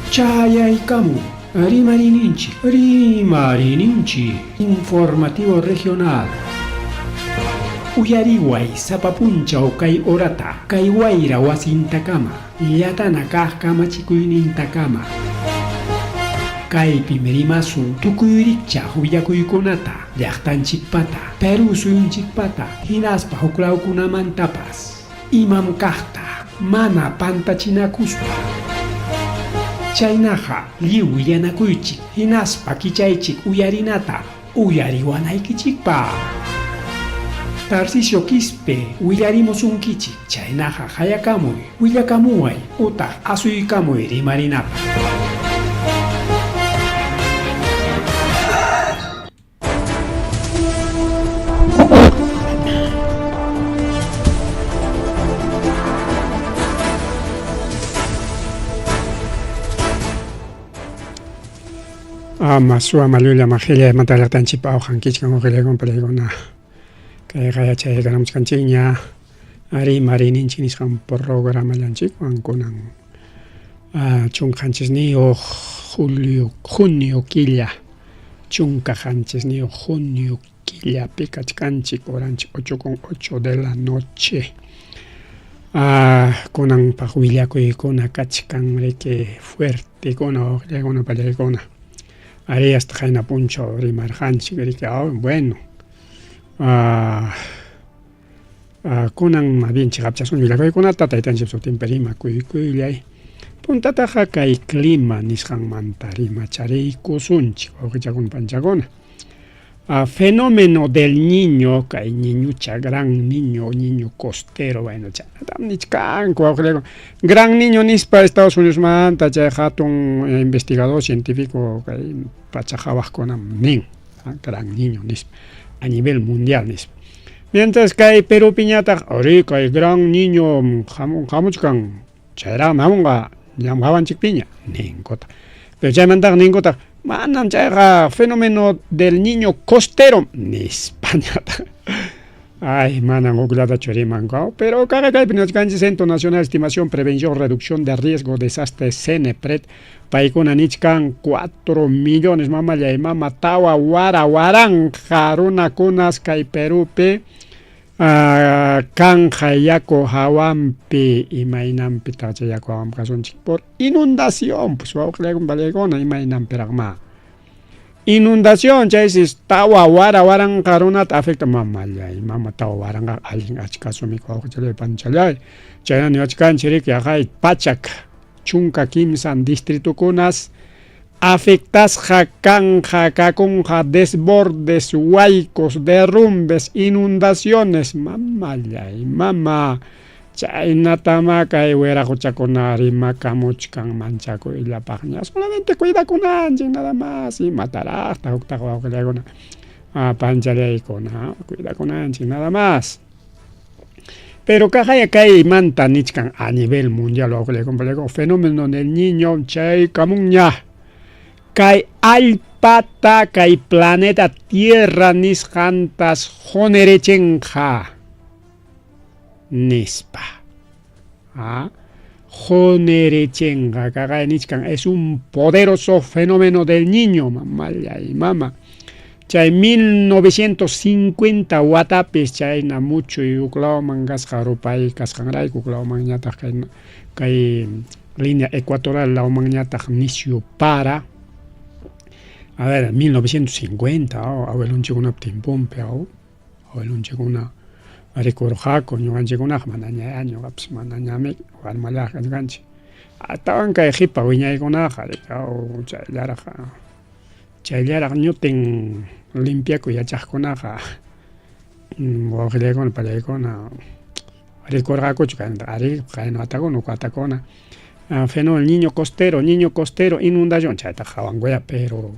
Chayaykamun Rimariyninchik, Rimariyninchik Informativo Regional. Uyariway sapa punchaw kay horata, kay wayra wasintakama, llatana kaq kamachikuynintakama. Kaypim rimasun tukuy rikchaq willakuykunata, llaqtanchikpata, Perú suyunchikpata, hinaspa huklawkunamantapas. Imam kaqta mana pantachinakuspa. Chaynaqa lliw willanakuychik hinaspa kichaychik uyarinata uyariwanaykichikpaq. Tarcisio Quispe willarimusunkichik, chaynaqa qayakamuy, willakamuway utaq asuykamuy rimarinapaq. Ama suwa llulla maqilla imata llaqtanchikpa awqankichkan uqillaykuna palaykuna kayqa yachaykamuchkanchikña arí mariyninchik nisqan programallanchikwan kunan 17 julio junio killa 17 junio killapi kachkanchik horanchik 8:08 de la noche kunanpaq willakuykuna kachkan riki fuertekuna waqllaykuna pallaykuna arí hasta qayna punchaw rimarqanchik riki bueno Kunan más bien chiqapchasun willakuykunata taytanchik sutinpi rimakuykuylay. Puntataqa kay clima nisqanmanta rimachariykusunchik wawqichakuna panchakuna. Fenómeno del niño, kay niñucha, gran niño, niño costero, bueno, chaynatam nichkanku wawqillakuna. Gran niño nispa Estados Unidosmanta chay hatun investigador científico kay pacha qhawaqkunam nin, gran niño nispa, a nivel mundial nispa. Mientras kay Perupiñataq, arí, kay gran niño hamuchkan, chayraqmi hamunqa, ñam hawanchikpiña, ninkutaq. Pero chaymantaqa ninkutaq, manam chayqa fenómeno del niño costero, nispañataq. Ay, manam hukllatachu rimanku. Pero kaqay kaypi niwachkanchik Centro Nacional de Estimación, Prevención, Reducción de Riesgo, Desastres, CENEPRED, paykuna nichkan 4 millones mamallay mama tawa wara waranqa runakunas kay Perupi kanqa yaku hawanpi imaynanpitaq chay yaku hawanpi kasunchik por inundación pues wawqillaykuna pallaykuna imaynanpiraqmá inundación chaysi tawa wara waranqa runata afecta mamallay mama tawa waranqa allin achka sumik wawqichallay panchallay chayna niwachkanchik riki aqay pachak 13 distritukunas afectasqa kanqa kakunqa desbordes, huaycos, derrumbes, inundaciones, mamallay mama chaynatamá kay wiraquchakuna rimakamuchkan manchakuyllapaqña solamente cuidakunanchik nada más imataraqtaq huktaq wawqillaykuna panchallaykuna cuidakunanchik nada más. Pero kaqaya kaymanta nichkan a nivel mundial wawqillaykuna fenómeno del niño chaykamunña kay allpata kay planeta tierra nisqantas hunerichinqa nispa. Hunerichinqa kaqaya nichkan es un poderoso fenómeno del niño mamallay mama. Chay 1950 watapis chayna muchuy huklawman kasqa rupay kasqanrayku huklawmanñataq kay kay línea ecuatorial lawmanñataq nisyu para. A ver, 1950 abuelonchikkunap tiemponpi abuelonchikkuna rikurqaku ñuqanchikkunaqa manaña ñuqapas manañami warmallaraq kachkanchik. Astawan kay qhipa wiñaykunaqa chayllaraq chayllaraq ñutin limpiakuy yachaqkunaqa wawqillaykuna pallaykuna rikurqakuchu arí qayna watakuna huk watakuna fenómeno niño costero niño costero inundación chaytaqa qhawankuya pero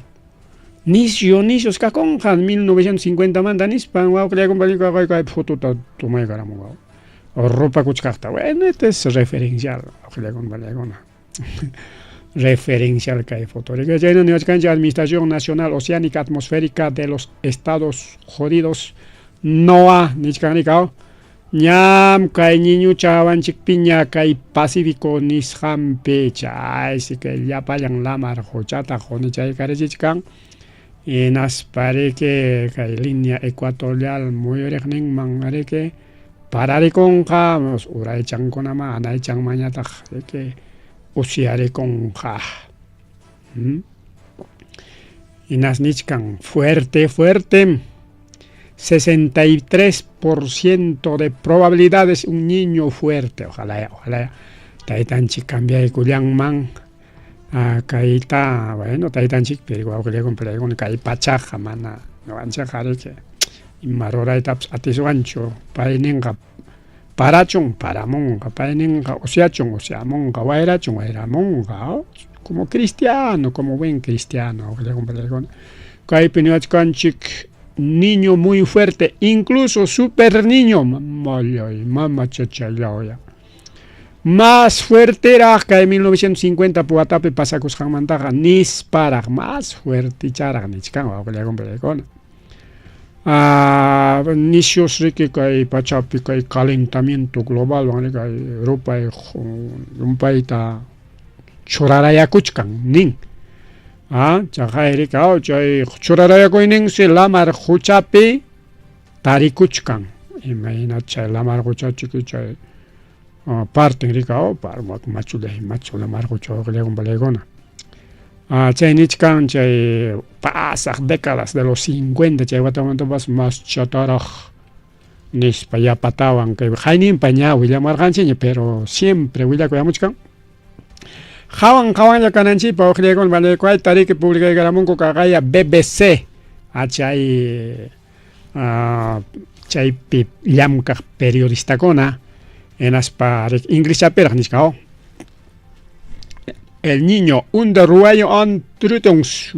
nisyu nisyus kakunqa 1950 manta nispan wawqillaykuna pallaykuna kay fotuta tomaykaramunqa rupakuchkaqta bueno este es referencial wawqillaykuna pallaykuna referencial kay foto. Chayna niwachkanchik Administración Nacional Oceánica Atmosférica de los Estados Jodidos NOAA nichkan rikaw. Ñam kay ñiñucha hawanchikpiña kay Pacífico nisqanpi chaysi kay llapallan lamar quchata qunichaykarichichkan hinaspa riki kay línea ecuatorial muyuriqninman riki pararikunqa uraychankunaman anaychanmanñataq riki usyarikunqa. Hinas nichkan fuerte fuerte 63% de probabilidades un niño fuerte. Ojalá, ojalá taytanchik cambiaykullanman kayta, bueno, taytanchik pero wawqillakuna palaykuna kay pachaqa mana ñuqanchikqa riki ima ruraytapas atiswanchu pay ninqa parachun paramunqa, pay ninqa usyachun usyamunqa, wayrachun wayramunqa, como cristiano, como buen cristiano wawqillakuna palaykuna. Kaypi niwachkanchik niño muy fuerte, incluso super niño, mamallay, mamachachallaya. Más fuerteraq kay 1950 watapi pasakusqanmantaqa nisparaq más fuerticharaq nichkan wawqillakuna palaykuna. Nisius riki kay pachapi kay calentamiento globalwan kay rupay llumpayta churarayakuchkan nin. Chaqay riki chay churarayakuyninsi lamar quchapi tarikuchkan. Imayna chay lamar quchachiki chay parten riki machullay machu lamar qucha wawqillakuna palaykuna. Chay nichkan chay pasaq décadas de los 50 chay watamantapas mas chataraq nispa yapatawan kay qayninpa ña willamarqanchikña pero siempre willakuyamuchkan. Qawan qawanlla kananchikpaq wawqillakuna palaykuna riki publicaykaramunku kaqaya BBC chay chaypi llamkaq periodistakuna hinaspa inglesllapiraq nichkan. El Niño under ruwayo antrutungs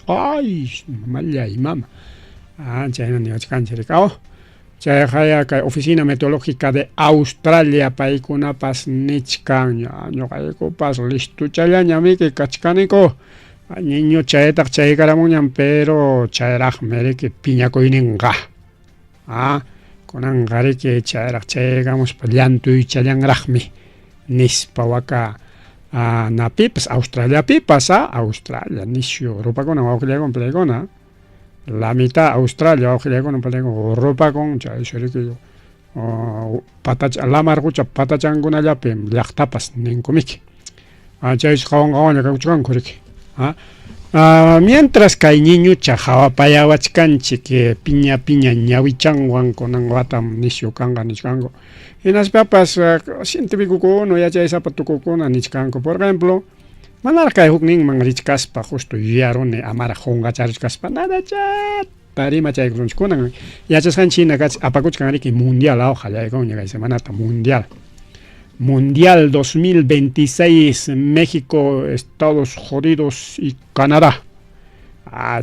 ay mamallay mama chayna niwachkanchik riki chayqaya kay Oficina Meteorológica de Australia paykunapas nichkan ñuqaykupas listuchallaña miki kachkaniku niño chaytaq chaykaramunñam pero chayraqmi riki piñakuyninqa kunanqa riki chayraq chaykamuspa llantuychallanraqmi nispa waka napipas Australiapipas Australia nisyu rupakuna wawqillakuna palaykuna la mitad Australia wawqillakuna palaykuna rupakun chaysi riki patacha lamar qucha patachankunallapi llaqtapas ninkumiki chaysi qawan qawanlla kakuchkanku riki mientras kay ñiñucha hawapayawachkanchik piña piña ñawichanwan kunan watam nisyu kanqa nichkanku hinaspapas cientificokuna yachaysapa tukukuna nichkanku por ejemplo manaraq kay hukninman richkaspa justo yuyaruni amaraq qunqacharichkaspa nadachata rimachaykusunchik kunan yachasqanchik hina apakuchkan riki mundial qallaykunña kay semanata mundial Mundial 2026 México, Estados Jodidos y Canadá.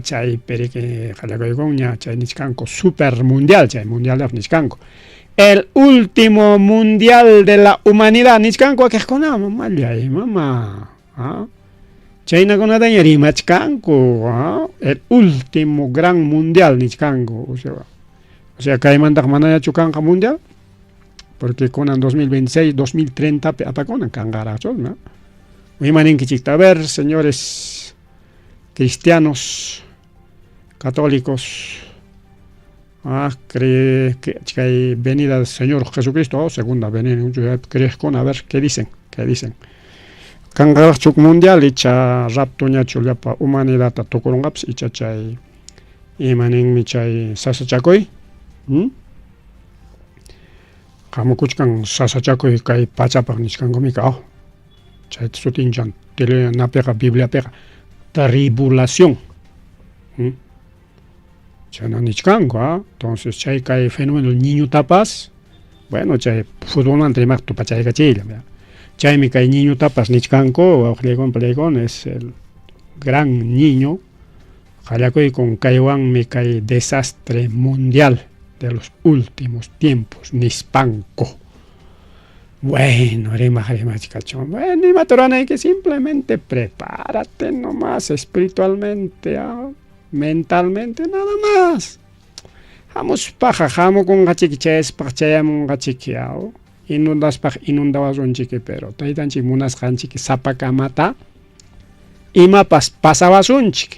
Chaypi riki qallakuykunña chay nichkanku super mundial chay mundial nichkanku. El último mundial de la humanidad nichkanku wakiqkuna mamallay mama. Chaynakunataña rimachkanku el último gran mundial nichkanku o sea kaymantaqa manañachu kanqa mundial porque kunan 2026 2030 pi apakunan kanqaraqchu no imaninkichikta a ver señores cristianos católicos cree que kay venida del Señor Jesucristo segunda venida creeqkuna a ver qué dicen qué dicen kanqaraqchu mundial icha raptoñachu llapa humanidadta tukurunqapas icha chay imaninmi chay sasachakuy Hamukuchkan sasachakuy kay pachapaq nichkankumika chayta sutinchan napiqa Bibliapiqa tribulación chayna nichkanku entonces chay kay fenómeno niñotapas bueno chay futbolmanta rimaq tupachaykachiylla chaymi kay niñotapas nichkanku wawqillaykuna palaykuna es el gran niño qallakuykun kaywanmi kay desastre mundial de los últimos tiempos nispanku. Bueno, rimaq rimachkachun. Bueno, imata ruranayki simplemente prepárate nomás espiritualmente, mentalmente, nada más. Hamuspaqa hamukunqachiki chayaspaq chayamunqachiki aw inundaspaq inundawasunchiki pero taytanchik munasqanchiki sapakamata imapas pasawasunchik.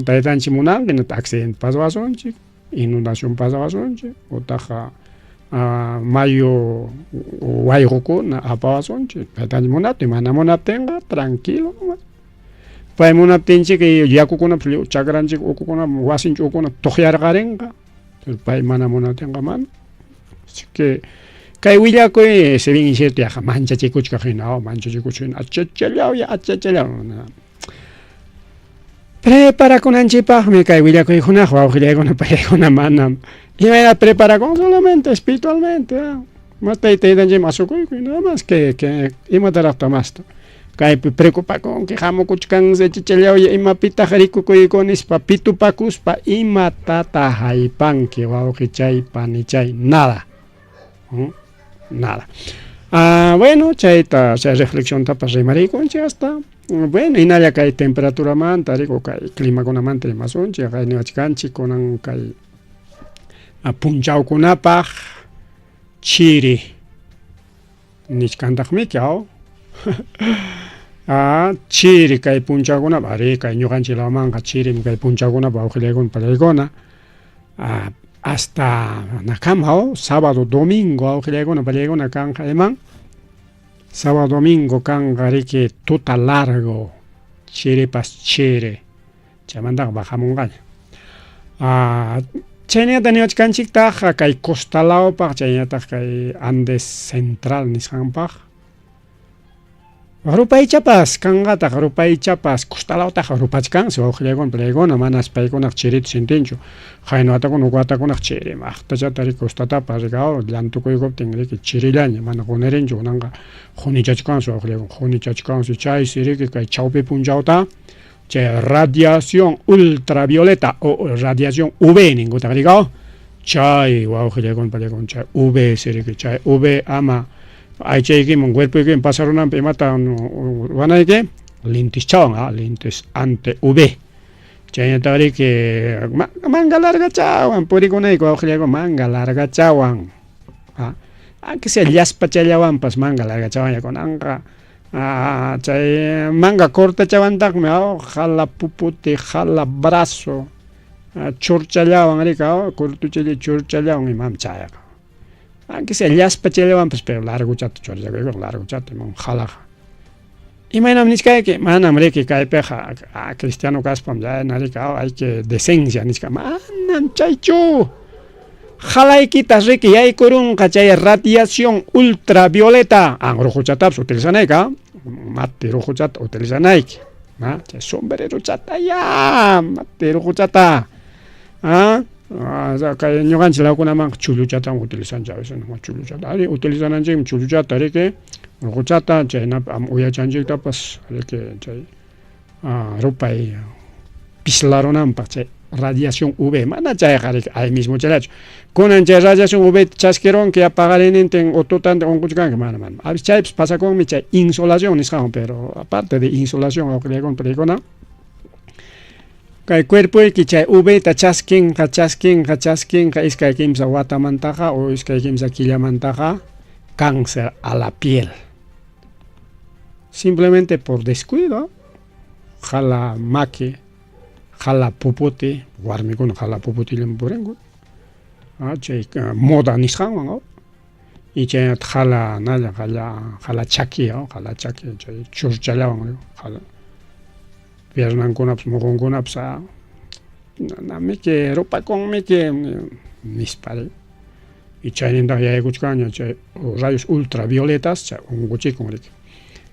Taytanchik munanqa hinata accidente pasawasunchik, inundación pasawasunchik utaq mayu wayqukuna apawasunchik. Taytanchik munaptin mana munaptinqa tranquilo nomás. Pay munaptinchik yakukunapas lliw chakranchik ukukuna wasinchik ukukuna tuqyarqarinqa. Pay mana munaptinqa mana. Así que kay willakuy si bien es cierto yaqa manchachikuchkaq hina, manchachikuchkaq hina achachallaw ya achachallaw. Preparakunanchikpaqmi kay willakuykunaqa wawqillaykuna paykuna manam imayna preparakun solamente espiritualmente mas tayta taytanchikman asukuykuy nada más que que imataraqtaq masta kaypi preocupakunki hamukuchkansi achachallaw imapitaq rikukuyku nispa pitupakuspa imatataq haypanki wawqichay panichay nada nada ah, bueno chayta chay reflexiontapas rimariykunchik hasta bueno hinalla kay temperaturamanta riku kay climakunamanta rimasunchik kay niwachkanchik kunan kay punchawkunapaq chiri nichkantaqmiki aw ah, chiri kay punchawkunapaq arí kay ñuqanchik lawmanqa chirim kay punchawkunapaq wawqillaykuna pallaykuna ah, hasta nakam aw sábado domingo wawqillaykuna pallaykuna kanqa iman sábado domingo kanqa riki tuta largo chiripas chiri chaymantaqa bajamunqaña ah, chaynata niwachkanchiktaq kay costa lawpaq chaynataq kay Andes central nisqanpaq rupaychapas kanqataq rupaychapas costa lawtaqa rupachkansi wawqillaykuna pallaykuna manas paykunaq chirita sintinchu qayna watakuna huk watakunaq chiri maqtachata riki costatapas riki aw llantukuykuptin riki chirillaña mana qunirinchu kunanqa qunichachkansi wawqillaykuna qunichachkansi chaysi riki kay chawpi punchawta chay radiación ultravioleta o radiación UV ninkutaq riki aw chay wawqillaykuna pallaykuna chay UV si riki chay UV ama aychaykiman cuerpoykiman pasarunanpaq imata ruwanayki lenteschawan a lentes anti UV chaynataq riki manga largachawan purikunayki wawqillaykuna manga largachawan a aunque sea llaspachallawanpas manga largachawan kunanqa chay manga cortachawantaqmi aw jala puputi jala brazo churchallawan riki aw cortuchalla churchallawan imam chayqa aunque sea llaspachallawanpas pero largochata churachakuyku largochata imam jalaqa imaynam nichkayki manam riki kaypiqa cristiano kaspam chayna riki aw hay que decencia nichka manam chaychu jalaykitas riki yaykurunqa chay radiación ultravioleta an ruquchatapas utilizanayki a mati ruquchata utilizanayki a chay sombrerochata ya mati ruquchata a kay ñuqanchik lawkunamanqa chulluchatam utilizanchik a veces chulluchata ari utilizananchikmi chulluchata riki ruquchata chaynapi ama uyachanchiktapas riki chay rupay pislarunanpaq chay radiación UV mana chayqa riki ay mismochallachu kunan chay radiación UV chaskirunki ya paqarinnintin o tutantin unquchkanki mana mana a veces chaypas pasakunmi chay insolación nisqanwan pero aparte de insolación wawqillaykuna panikuna kay cuerpoyki chay UV ta chaskinqa chaskinqa chaskinqa iskay kimsa watamantaqa o iskay kimsa killamantaqa cáncer a la piel simplemente por descuido jala maki jala puputi warmikuna jala puputillam purinku chay moda nisqanwan y chaynataq jala nalla jala jala chaki jala chaki chay churchallawan jala piernankunapas muqunkunapas namiki rupakunmiki nispa y chaynintaq yaykuchkanña chay rayos ultravioletas chay unquchikun riki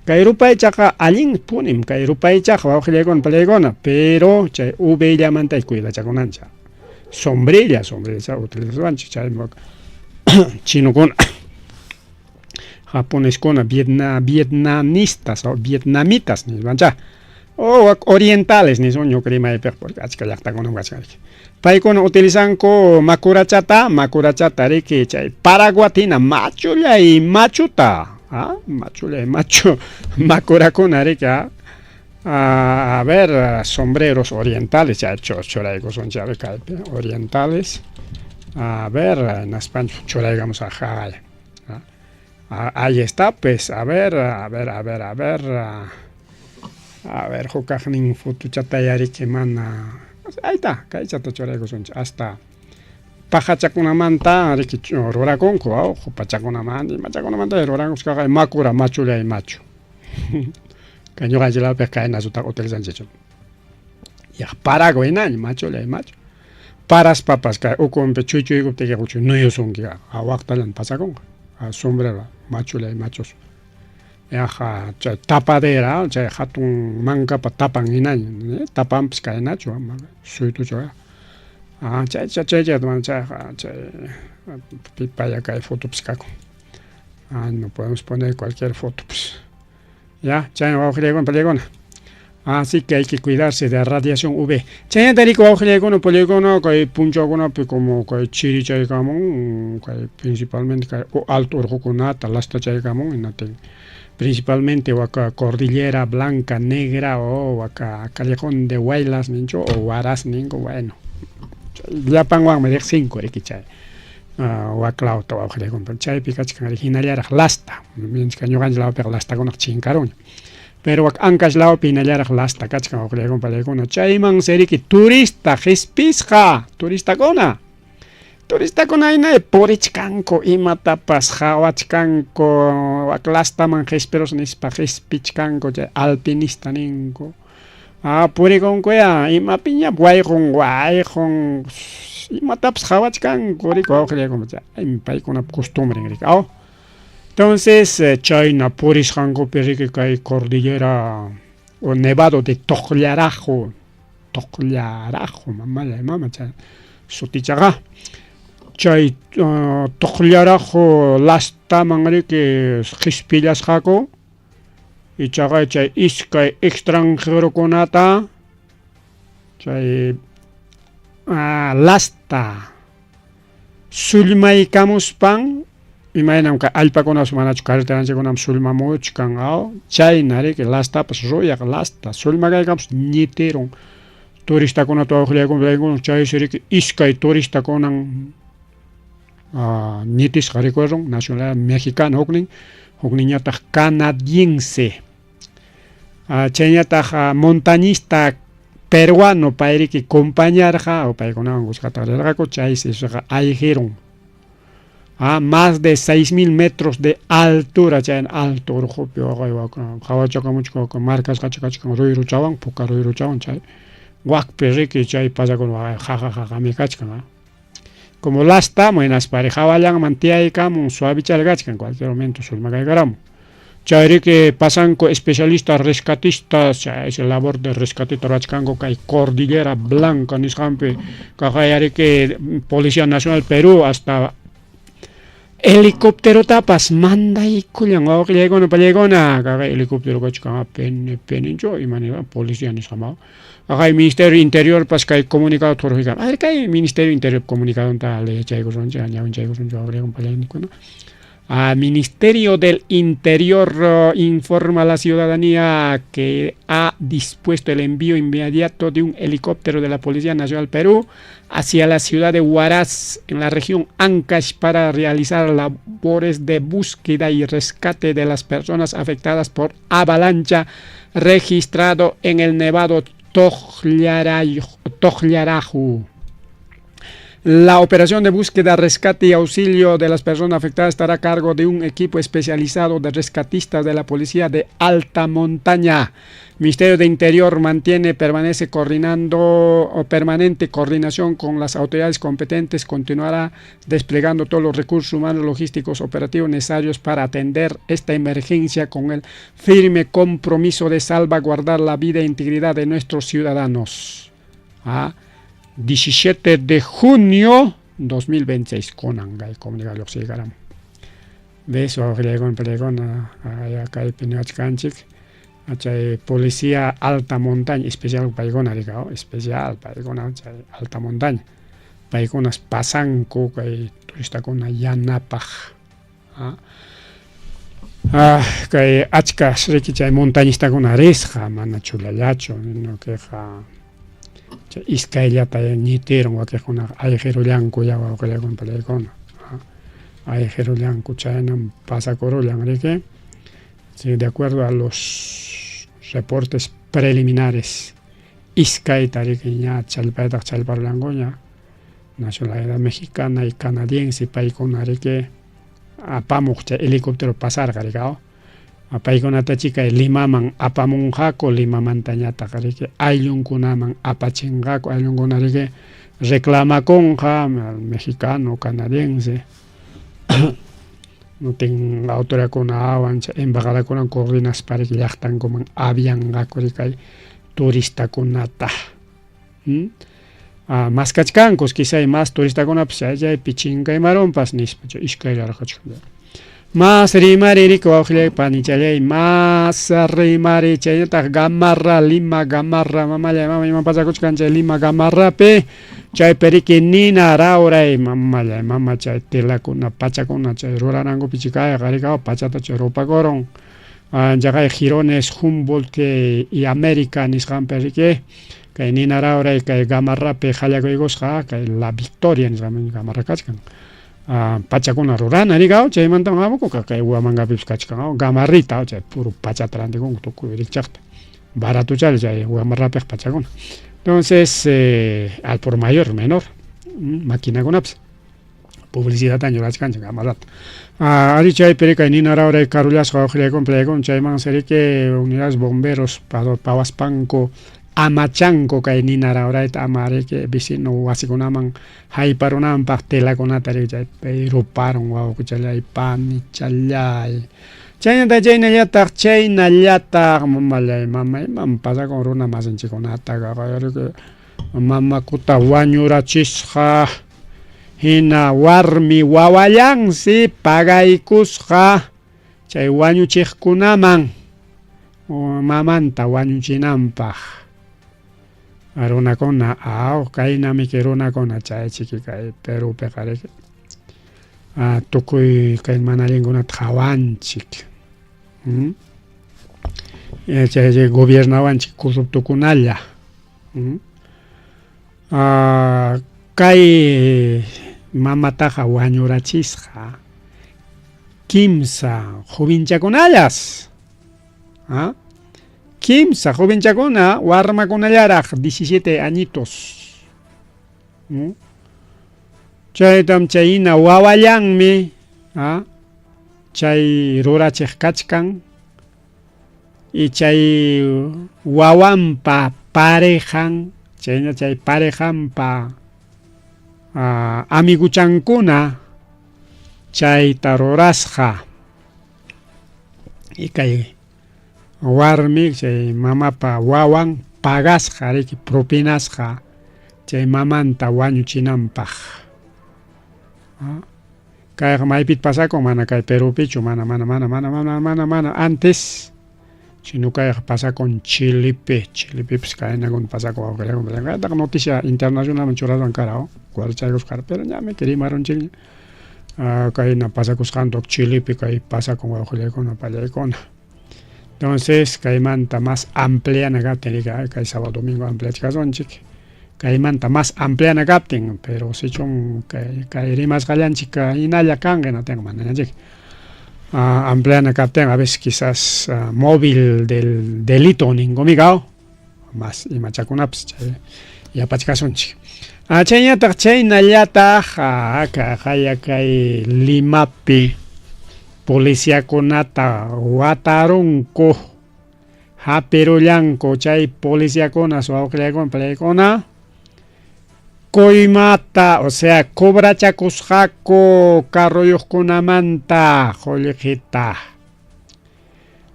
kay rupaychaqa allinpunim kay rupaychaqa wawqillaykuna pallaykuna pero chay UV llamanta cuidachakunanchik sombrilla sombrilla utilizanchik chay chinokuna japoneskuna vietna vietnamistas o vietnamitas nispancha o orientales nisun ñuqa rimaypiqa porque achka llaqtakunam kachkan riki paykuna utilizanku makurachata makurachata riki chay paraguatina machullay machuta a machullay machu makurakuna riki a A ver, sombreros orientales, chay churaykusunchik, a ver kaypi, orientales. A ver, hinaspanchik churaykamus haqay. Ahí está, pues, a ver, a ver, a ver, a ver. A ver, hukaqnin fotochata yariki mana. Ahí está, kaychata churaykusunchik, hasta pajachakunamanta riki rurakunku, pachakunamanta, imachakunamanta ruranku, kaqay makura machullay machu. Kay ñuqanchik lawpiqa kaynasutaqa utilizanchikchu. Yaq Paraguay hinaña machullay machu. Paraspapas kay ukunpi chuychuykuptiykiqa nuyusunki waqtallan pasakunqa. Sombrero machullay machus. Yaqa chay tapadera chay hatun mankapa tapan hinaña, tapanpas kaynachu suytuchu. Chay chay chay chayqa chay pipaya kay fotopas kakun. No podemos poner cualquier foto pues. Ya, chayna wawqillaykuna panillaykuna. Así que hay que cuidarse de radiación UV. Chaynata riku wawqillaykuna panillaykuna kay punchawkunapi como kay chiri chaykamun, kay principalmente kay alto urqukunata lastachaykamun hinatin principalmente waka cordillera blanca, negra o waka callejón de Huaylas ninchu o Huaraz ninku, bueno. Llapanwanmi riqsinku riki chay waklawta wawqillaykuna chaypi kachkan hinallaraq lasta, ñuqanchik lawpiqa lastakunaqa chinkarunña. Pero wak Ancash lawpi hinallaraq lasta kachkan wawqillaykuna panillaykuna chaymansi riki turista qispisqa, turistakuna. Turistakuna hina purichkanku imatapas qhawachkanku wak lastaman qispirus nispa qispichkanku chay alpinista ninku. Purikunkuya imapiña wayqun wayqun imatapas qhawachkanku riki wawqillaykuna chaymi paykunap costumbren riki aw. Entonces chayna purisqankupi riki kay cordillera o nevado de Tocllaraju, Tocllaraju mamallay mama chay sutichaqa. Chay Tocllaraju lastaman riki qispillasqaku ichaqa chay iskay extranjerokunata chay lasta sullmaykamuspan imaynam kay allpakunapas manachu carreteranchikkunam sullmamuchkan aw chayna riki lastapas ruyaq lasta sullmakaykamus ñitirun turistakunata wawqillaykuna chaysi riki iskay turistakunan ñitisqa rikurirun nacionalidad mexicana huknin hukninñataq canadiense. Chayñataq montañista peruano pay riki compañarqa o paykunawan kuskata rirqaku chaysi ayqirun. Más de 6000 metros de altura chay alto urqupi waqay qhawachakamuchkan markasqacha kachkan ruyruchawan puka ruyruchawan chay wakpi riki chay pasakun qaqa qaqami kachkan. Como lasta hinaspa hawallanman tiyaykamun suavichala kachkan cualquier momento sullmakaykaramun. Chay riki pasanku especialistas rescatistas chay labor de rescateta ruwachkanku kay Cordillera Blanca nisqanpi kaqay riki Policía Nacional Perú hasta helicópterotapas mandaykullan wawqillaykuna panillaykuna kaqay helicóptero kachkan PNP ninchu ima policía nisqan kaqay Ministerio Interiorpas kay comunicado thurquykan a ver kay Ministerio Interior comunicadonta yachaykusunchik ñawinchaykusunchik wawqillaykuna panillaykuna. Ministerio del Interior informa a la ciudadanía que ha dispuesto el envío inmediato de un helicóptero de la Policía Nacional Perú hacia la ciudad de Huaraz, en la región Ancash, para realizar labores de búsqueda y rescate de las personas afectadas por avalancha registrado en el nevado Tocllaraju. La operación de búsqueda, rescate y auxilio de las personas afectadas estará a cargo de un equipo especializado de rescatistas de la Policía de Alta Montaña. Ministerio de Interior mantiene permanece coordinando o permanente coordinación con las autoridades competentes, continuará desplegando todos los recursos humanos, logísticos, operativos necesarios para atender esta emergencia con el firme compromiso de salvaguardar la vida e integridad de nuestros ciudadanos. 17 de junio 2026 kunan kay comunicado lluqsiykaramun. ¿Ves? Wawqillaykuna panillaykuna kaypi niwachkanchik chay policía alta montaña especial paykuna rika especial paykuna chay alta montaña paykunas pasanku kay turistakuna yanapaq. Ah, kay achka riki chay montañistakuna risqa, mana chulallachu, kayqa chay iskayllata ñitirun wakiqkunaqa ayqirullanku ya wawqillakuna pallaykuna. Ayqirullanku chaynam pasakurullan riki. Sí, de acuerdo a los reportes preliminares, iskayta riki ña challpaytaq challparullankuña nacionalidad mexicana y canadiense paykuna riki apamuq chay helicóptero pasarqa riki paykunata chikay Limaman apamunqaku, Limamantañataq riki ayllunkunaman apachinqaku, ayllunkuna riki reclamakunqa mexicano, canadiense nutin autoridadkunawan chay embajadakunawan coordinaspa riki llaqtankuman avianqaku riki kay turistakunata. Ah, maskachkankus quizá mas turistakunapas chay chaypi chinkaymarunpas nispa chay iskayllaraq kachkan. Mas rimari riki wawqillay panichallay mas rimari chaynataq Gamarra Lima Gamarra mamallay mama ima pasakuchkan chay Lima Gamarrapi chaypi riki nina rawray mamallay mama chay telakuna pachakuna chay ruranankupi chikayqa riki pachata chay rupakurun chaqay Jirones Humboldt y América nisqanpi riki kay nina rawray kay Gamarrapi qallakuykusqa kay La Victoria nisqanpi Gamarra kachkan pachakuna rurana rikaw chaymanta hamukuqa kay Huamangapipas kachkan Gamarrita chay puro pachata rantikunku tukuy rikchaqta baratochalla chay Gamarrapiq pachakuna entonces al por mayor menor maquinakunapas publicidadtaña rurachkanchik Gamarrata ari chaypi kay nina rawray karullasqa wawqillaykuna palaykuna chaymansi riki unidades bomberos pawaspanku amachanku kay nina rawrayta ama riki vecino wasikunaman hayparunanpaq telakunata riki chaypi ruparun wawqichallay panichallay chaynata chaynallataq chaynallataq mamallay mama imam pasakun runa masinchikkunata riki mamakuta wañurachisqa hina warmi wawallansi pagaykusqa chay wañuchiqkunaman mamanta wañuchinanpaq runakuna aw kaynamiki runakuna chay chiki kay Perupiqa riki tukuy kay mana allinkunata qawanchik chay gobiernawanchik corruptokunalla kay mamataqa wañurachisqa kimsa jovenchakunallas kimsa jovenchakuna warmakunallaraq 17 añitos chaytam chayhina wawallanmi chay rurachiq kachkan y chay wawanpa parejan chayna chay parejanpa amiguchankuna chayta rurasqa y kay warmi chay mamapa wawan pagasqa riki propinasqa chay mamanta wañuchinanpaq kayqa maypit pasakun mana kay Perupichu mana mana mana mana mana mana mana antes sino kayqa pasakun Chilepi Chilepipis kaynakuna pasakun wawqillakuna kaytaqa noticia internacionalman churaswan kara warchaykusqa kara pero ñami rimarunchikña kayna pasakusqanta Chilepi kay pasakun wawqillaykuna pallaykuna entonces kaymanta mas ampliana kaptin kay sábado domingo ampliachkasunchik kaymanta mas ampliana kaptin pero sichun kay kay rimasqallanchik hinalla kanqa hinatinqa manañachik ampliana kaptin a veces quizás móvil del delito ninkumiqa mas imachakunapas chay yapachkasunchik chayñataq chaynallataq qaya kay Limapi policiakunata watarunku hapirullanku chay policiakuna wawqillaykuna palaykuna coimata o sea cobrachakusqaku carroyuqkunamanta qullqita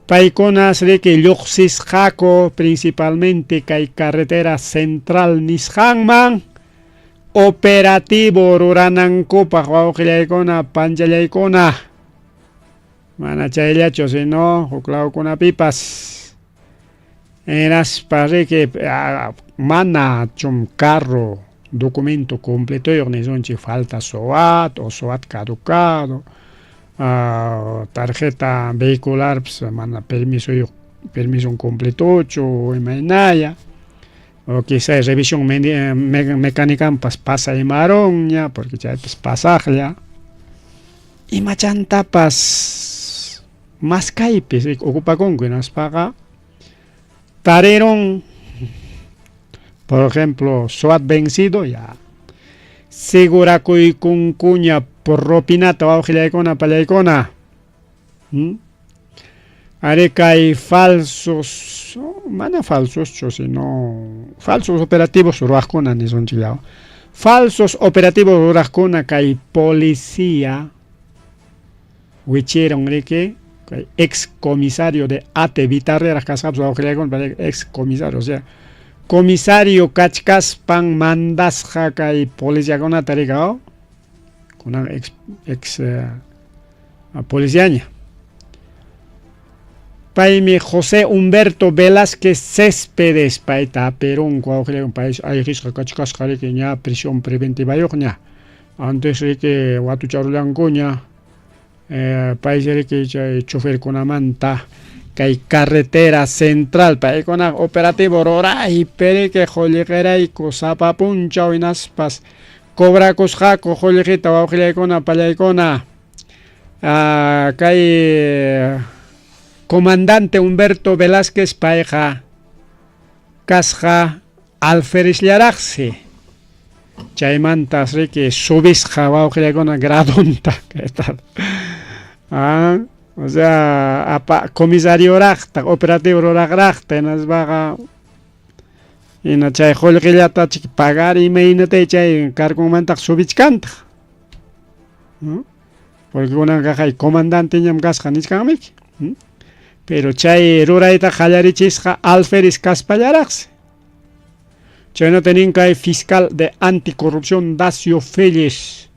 paykunas riki lluqsisqaku principalmente kay carretera central nisqanman operativo ruranankupaq wawqillaykuna panchallaykuna mana chayllachu sino huk lawkunapipas hinaspa riki mana chum carro documento completoyuq nisunchik falta SOAT o SOAT caducado. Tarjeta vehicularpas mana permisoyuq, permison completochu, imaynaya. O quizá revisión mecanicanpas pasaymarunña, porque chaypas pasaqlla. Imachantapas maskaypi ocupakunku, hinaspaqa tarirun, por ejemplo, SOAT vencido, ya segurakuykunkuña propinata wawqillaykuna pallaykuna. Are kay falsos, mana falsoschu, sino falsos operativos ruwaqkuna nisunchikllaw. Falsos operativos ruraqkuna kay policía wichirun riki, kay ex comisario de Ate Vitarrera kasqapas wawqillaykuna, ex comisario, o sea, comisario kachkaspan mandasqa kay policiakunata rikaw, kunan ex policiaña. Paymi José Humberto Velázquez Céspedes, payta aperunku wawqillaykuna, pay ayqisqa kachkasqa riki ña prisión preventivayuqña. Antes riki watucharullankuña, paysi riki chay choferkunamanta kay carretera central paykuna operativo ruraypi riki qullqirayku sapa punchaw hinaspas cobrakusqaku qullqita wawqillaykuna pallaykuna. Kay comandante Humberto Velázquez payqa kasqa alferezllaraqsi, chaymantas riki subisqa wawqillaykuna gradunta, o sea, apa comisarioraqta, operativo ruraqraqta, hinaspaqa hina chay qullqillata pagar imaynatay chay cargonmantaq subichkantaq. Porque kunanqa kay comandanteñam kasqa nichkanmiki. Pero chay rurayta qallarichisqa alferez kaspallaraqsi. Chaynata nin kay fiscal de anticorrupción Dacio Félix.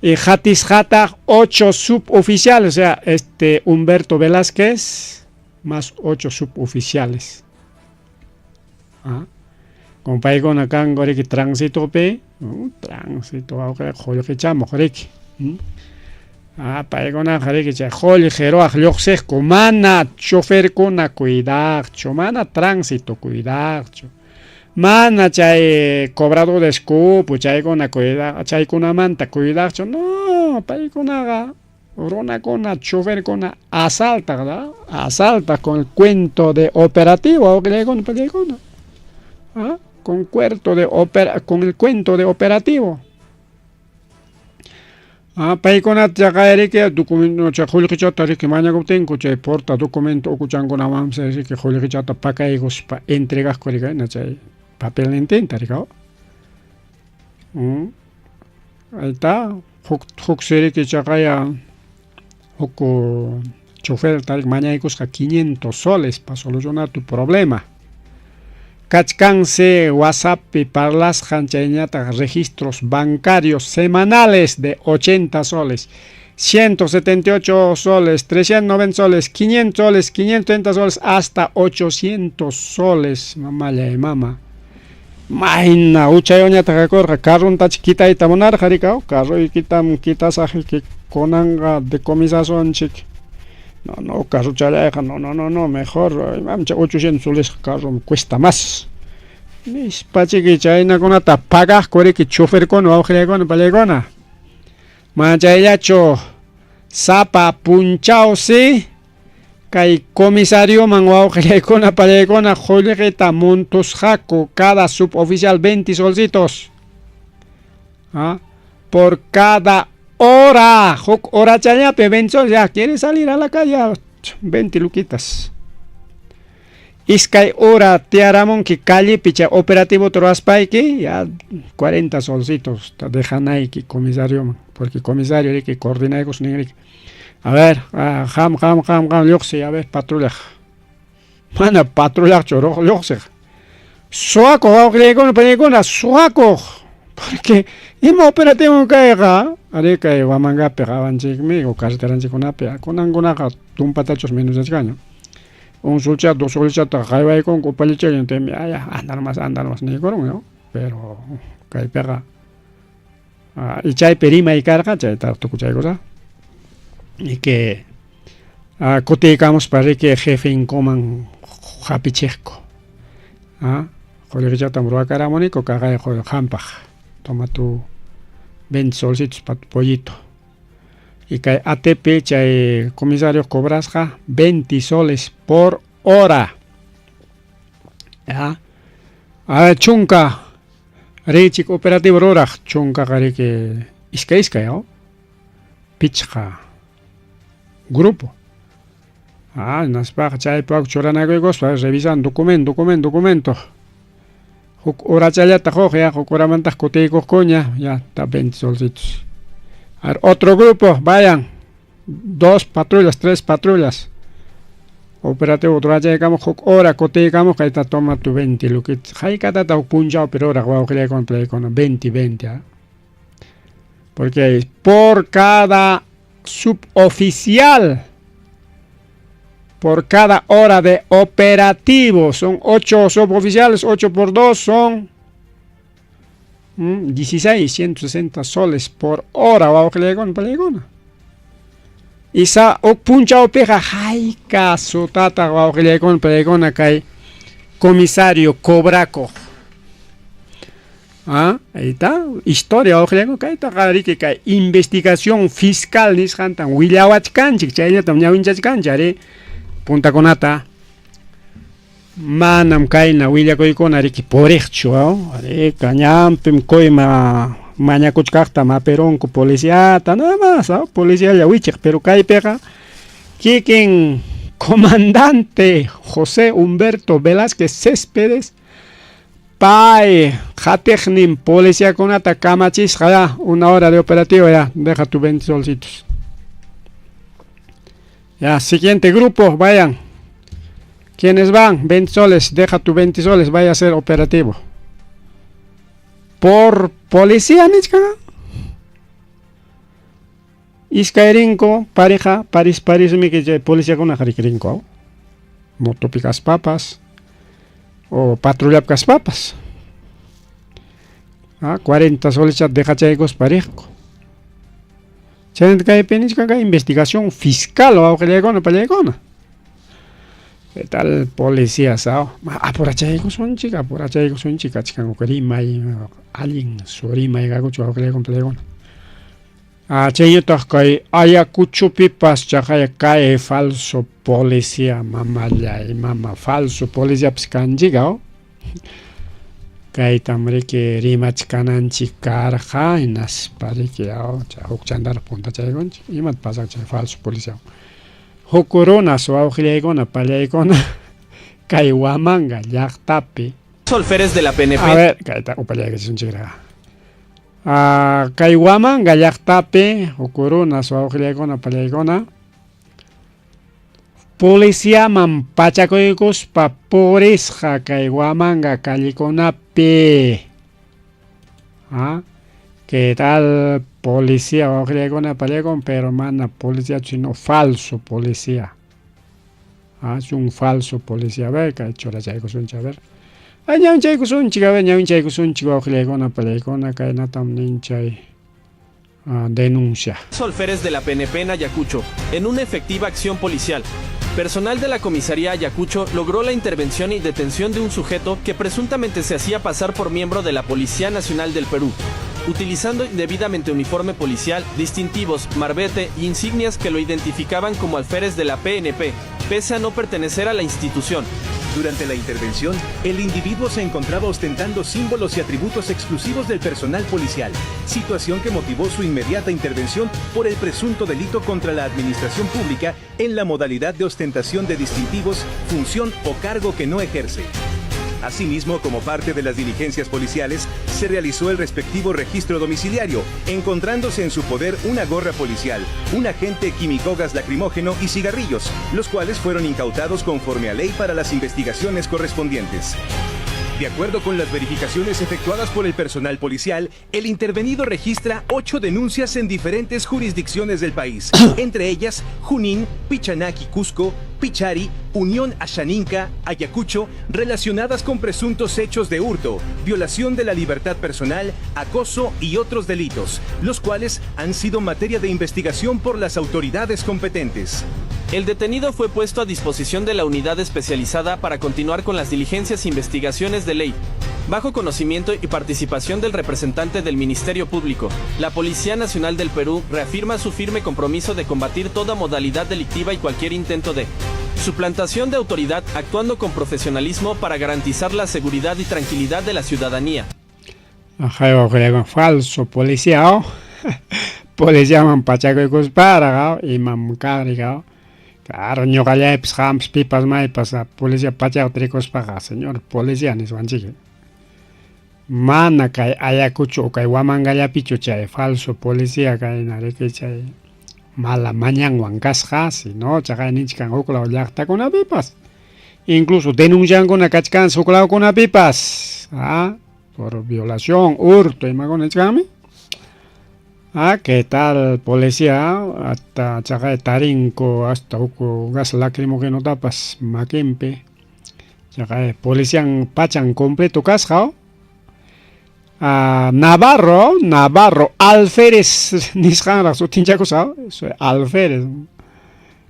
Y qatisqataq 8 suboficiales, o sea, este Humberto Velázquez más 8 suboficiales. Con paykuna kanku riki tránsitopi, tránsito wawqi qullqichamuq riki. Paykunaqa riki chay qullqi ruwaq lluqsiqku, mana choferkuna cuidaqchu, mana tránsito cuidaqchu, mana chay cobradores cupo chaykuna cuidaq, chaykunamanta cuidaqchu, no, paykunaqa runakuna choferkuna asaltaq, ¿no? Asaltaq con el cuento de operativo, wawqillaykuna pallaykuna. Con cuento de opera, con el cuento de operativo. Paykunata chaqay documento chay qullqichata riki mañakuptinku chay porta documento ukuchankunawanpas riki qullqichata pakaykuspa entregaqku riki chay papelnintinta rikaw. Ahí está, huk siriki chaqaya huk choferta mañaykusqa 500 soles para solucionar tu problema. Kachkansi WhatsAppi parlasqan chayñataq registros bancarios semanales de 80 soles, 178 soles, 390 soles, 500 soles, 530 soles, hasta 800 soles, mamalla y mama. Mayna huchayuñataq kakurqa carrontachi kitayta munarqa rikaw, carroykitam kitasaqki kunanqa decomisasunchik. No, no, carrochallayqa, no, no, no, no, mejor, imam chay 800 soles carro me cuesta más. Nispachiki chaynakunata pagaqku riki choferkuna wawqillaykuna pallaykuna. Mana chayllachu sapa punchawsi kay comisarioman wawqillaykuna pallaykuna qullqita montusqaku cada suboficial 20 solcitos. Por cada hora, huk horachallapi 20 soles, ya quiere salir a la calle, 20 luquitas. Iskay hora tiyaramunki callepi chay operativo ruwaspayki, ya 40 solcitos dejanayki comisarioman, porque comisario riki coordinaykus nin riki. A ver, qam, qam, qam, qam lluqsiy, a ver, patrullaq. Mana patrullaqchu lluqsiq. Suwakuq wawqillaykuna panaykuna, suwakuq. Porque ima operativo kayqa, ari kay Huamangapi qawanchikmi o carreteranchikkunapi, kunankunaqa tumpatachus menosachkanña. Un solchata, dos solchata qaywaykunku upallichalla, temi, ay, anda nomás, anda nomás niykurun, ¿no? Pero kaypiqa y chaypi rimay karqa, chayta tukuchaykusaq. Que kutiykamuspa riki jefenkuman hapichiqku. Qullqichatam ruwakaramuniku kaqay qampaq. Toma tu 20 solcitos pa tu pollito. Y kay ATP chay comisario cobrasqa 20 soles por hora. Ya. A chunka riychik operativo ruraq chunkaqa riki iskay iskay, pichqa grupo. Hinaspaqa chaypi churanakuykuspa revisan documento, documento, documento. Huk horachallata quq ya, huk horamantaq kutiykuqkuña, ya está 20 solcitos. A ver, otro grupo, vayan. Dos patrullas, tres patrullas. Operativo rurachaykamuq huk hora kutiykamuq kayta toma tu 20 luquitas. Hayk'atata huk punchawpi ruraq wawqillaykuna palaykuna 20, 20, ¿ah? Porque por cada suboficial, por cada hora de operativo, son 8 suboficiales, 8 por 2 son 16, 160 soles por hora, wawqillaykuna palaykuna. Isa huk punchawpiqa hayka sutata wawqillaykuna palaykuna kay comisario cobrakuq. Ahí está, historia wawqillaykuna kaytaqa riki kay investigación fiscal nisqantan willawachkanchik, chayllatam ñawinchachkanchik ari puntakunata manam kayna willakuykuna riki puriqchu, ari kañanpim kuyma mañakuchkaqta maperunku policiata, nada más, policialla wichiq, pero kaypiqa kikin comandante José Humberto Velázquez Céspedes pay qatiqnin policiakunata kamachisqa ya una hora de operativo ya, deja tu 20 solcitos. Ya, siguiente grupo, vayan. ¿Quiénes van? 20 soles, deja tu 20 soles, vaya a ser operativo. Por policía, nichka. Iskayrinku, pareja, París, París, mi que policiakuna rikirinko. Motopi kaspapas o patrullapi kaspapas. 40 soles dejachaykuspa riqku. Chaynata kaypi nichka kay investigación fiscal wawqillaykuna pallaykuna. ¿Qué tal policías? Apurachaykusunchik, apurachaykusunchik, kachkanku rimay, allin surimayqakuchu wawqillaykuna pallaykuna. Chayñataq kay Ayacuchopipas chaqay kay falso policía mamallay mama falso policiapas kanchik, Kaytam riki rimachkananchik karqa hinaspa riki huk chantaraq puntachaykunchik imata pasan chay falso policía. Huk runas wawqillaykuna pallaykuna kay Huamanga llaqtapi. Alférez de la PNP. A ver, kayta upallaykachisunchikraq. Kay Huamanga llaqtapi huk runas wawqillaykuna pallaykuna policiaman pachakuykuspa purisqa kay Huamanga callekunapi. ¿Qué tal policía wawqillaykuna pallaykuna? Pero mana policía sino falso policía. Es un falso policía. A ver, kay churachaykusunchik, a ver. Ay, ñawinchaykusunchik, a ver, ñawinchaykusunchik wawqillaykuna pallaykuna kaynatam nin chay denuncia. Alférez de la PNP en Ayacucho, en una efectiva acción policial. Personal de la comisaría Ayacucho logró la intervención y detención de un sujeto que presuntamente se hacía pasar por miembro de la Policía Nacional del Perú, utilizando indebidamente uniforme policial, distintivos, marbete y insignias que lo identificaban como alférez de la PNP, pese a no pertenecer a la institución. Durante la intervención, el individuo se encontraba ostentando símbolos y atributos exclusivos del personal policial, situación que motivó su inmediata intervención por el presunto delito contra la administración pública en la modalidad de ostentación de distintivos, función o cargo que no ejerce. Asimismo, como parte de las diligencias policiales, se realizó el respectivo registro domiciliario, encontrándose en su poder una gorra policial, un agente químico gas lacrimógeno y cigarrillos, los cuales fueron incautados conforme a ley para las investigaciones correspondientes. De acuerdo con las verificaciones efectuadas por el personal policial, el intervenido registra 8 denuncias en diferentes jurisdicciones del país, entre ellas Junín, Pichanaki, Cusco, Pichari, Unión Ashaninka, Ayacucho, relacionadas con presuntos hechos de hurto, violación de la libertad personal, acoso y otros delitos, los cuales han sido materia de investigación por las autoridades competentes. El detenido fue puesto a disposición de la unidad especializada para continuar con las diligencias e investigaciones de ley. Bajo conocimiento y participación del representante del Ministerio Público, la Policía Nacional del Perú reafirma su firme compromiso de combatir toda modalidad delictiva y cualquier intento de suplantación de autoridad, actuando con profesionalismo para garantizar la seguridad y tranquilidad de la ciudadanía. Falso policía, policiaman pachakuykusparaq, imam kaqri. Claro, ñuqallaypas qampas pipas maypas policía pachayuqta rikuspaqa, señor policía niswanchik. Mana kay Ayacucho o kay Huamangallapichu chay falso policía kayna riki chay mala mañanwan kasqa, sino chaqay ninchik kan huk law llaqtakunapipas. Incluso denunciankuna kachkansi huk lawkunapipas, por violación, hurto, imakuna nichkanmi. Ah, ¿qué tal policía? Hasta chaqay tarinku hasta huk gas lacrimogenotapas makinpi. Chaqay polician pachan completo kasqa. Navarro, Navarro, alférez nisqanraq sutinchakusqa, alférez.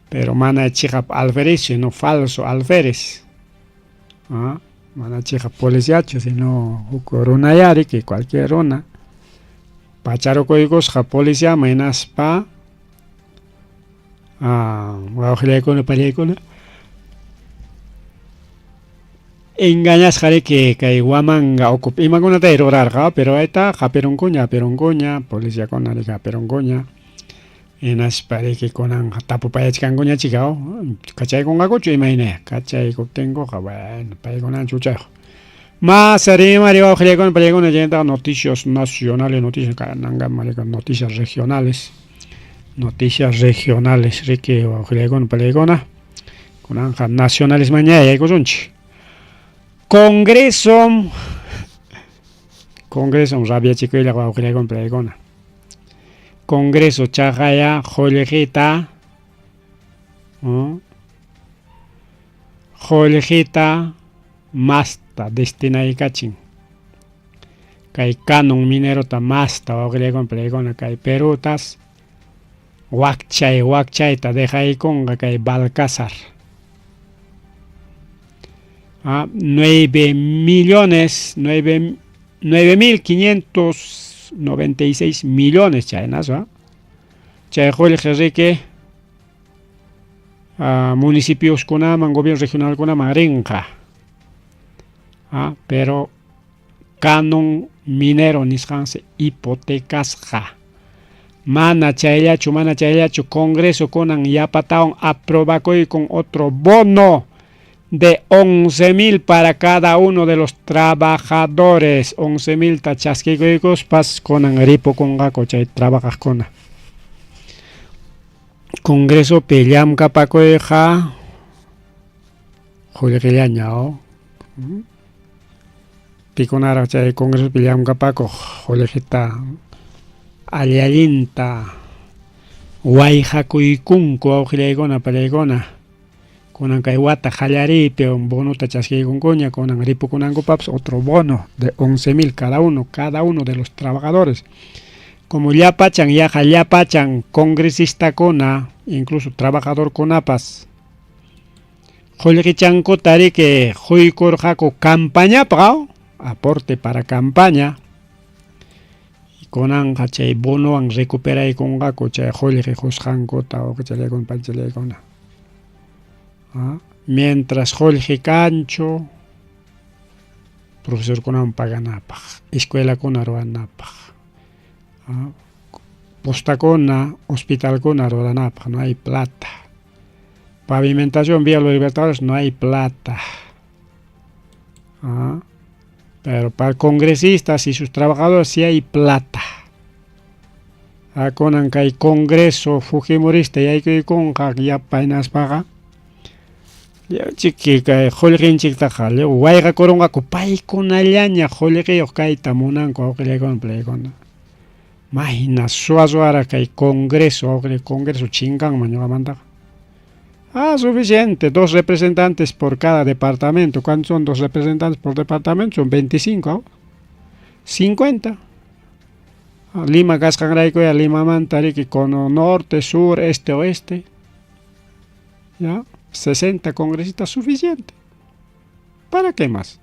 Pero mana chiqap alférez, sino falso alférez. Mana chiqap policiachu, sino huk runayari que cualquier runa. Pacharukuykusqa policiaman hinaspa wawqillaykuna pallaykuna engañasqa riki kay Huamanga ukupi imakunatay rurarqa, pero ayta hapirunkuña, hapirunkuña, policiakuna riki hapirunkuña. Hinaspa riki kunanqa tapupayachkankuña chika, kachaykunqakuchu imaynaya, kachaykuptinkuqa bueno, paykunachu huchayuq. Más rimari wawqillaykuna pallaykuna chaymantaqa noticias nacionales, noticias kanankama noticias regionales, noticias regionales riki wawqillaykuna pallaykuna, kunanqa nacionalismanña yaykusunchik. Congreso, Congreso rabiachikuylla wawqillaykuna pallaykuna. Congreso chaqaya qullqita, qullqita masta destinaykachin. Kay canon minerota masta wawqillaykuna pallaykuna kay Perutas wakchay wakchayta dejaykunqa kay Balcázar. 9 millones, 9.596 millones chaynas, Chay qullqi riki municipioskunaman, gobierno regionalkunaman rinqa. Pero canon minero nisqansi hipotecasqa. Mana chayllachu, mana chayllachu, Congreso kunan yapatawan aprobakuykun otro bono de 11.000 para cada uno de los trabajadores. 11.000 ta chaskikuykuspas kunan ripukunqaku chay trabajaqkuna. Congresopi llamkapakuyqa qullqillaña, Pikunaraq chay Congresopi llamkapakuq qullqita alli allinta wayqakuykunku wawqillaykuna pallaykuna. Kunan kay wata qallariypi bonota chaskiykunkuña, kunan ripukunankupapas otro bono de 11.000 cada uno de los trabajadores. Como llapachan, yaqa llapachan congresistakuna, incluso trabajadorkunapas, qullqichankuta riki quykurqaku campañapaq, aporte para campaña. Kunanqa chay bonowan recuperaykunqaku chay qullqi qusqankuta wawqichallaykuna panchallaykuna. Mientras qullqi kanchu, profesorkunaman paganapaq, escuelakuna ruwanapaq, postakuna, hospitalkuna ruranapaq, no hay plata. Pavimentación vía Los Libertadores, no hay plata. Pero para congresistas y sus trabajadores sí hay plata. Kunan kay Congreso Fujimorista yaykuykunqa yapa hinaspaqa Chiki kay qullqinchiktaqa wayqakurunqaku paykunallaña qullqiyuq kayta munanku wawqillaykuna palaykuna. Mayna suwa suwara kay Congreso wawqillay Congreso chinkanman ñuqamantaqa. Ah, suficiente, dos representantes por cada departamento. ¿Cuántos son dos representantes por departamento? Son 25, 50. Lima kasqanraykuya Limamanta riki cono norte, sur, este, oeste. ¿Ya? 60 congresistas suficiente. ¿Para qué más?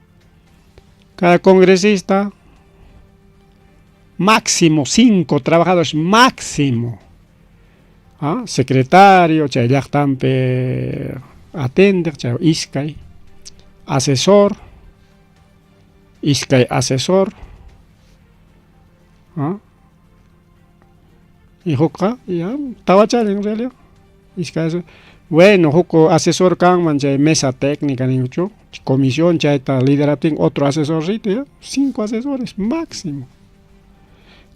Cada congresista máximo 5 trabajadores, máximo. ¿Ah? Secretario, chay llaqtanpi atendeq, chay iskay, asesor, iskay asesor, ¿ah? Y hukqa ya tawachalla en realidad. Iskay bueno, huk asesor kanman chay mesa técnica ninkuchu, comisión chayta lideraptin otro asesorcito, ya, 5 asesores máximo.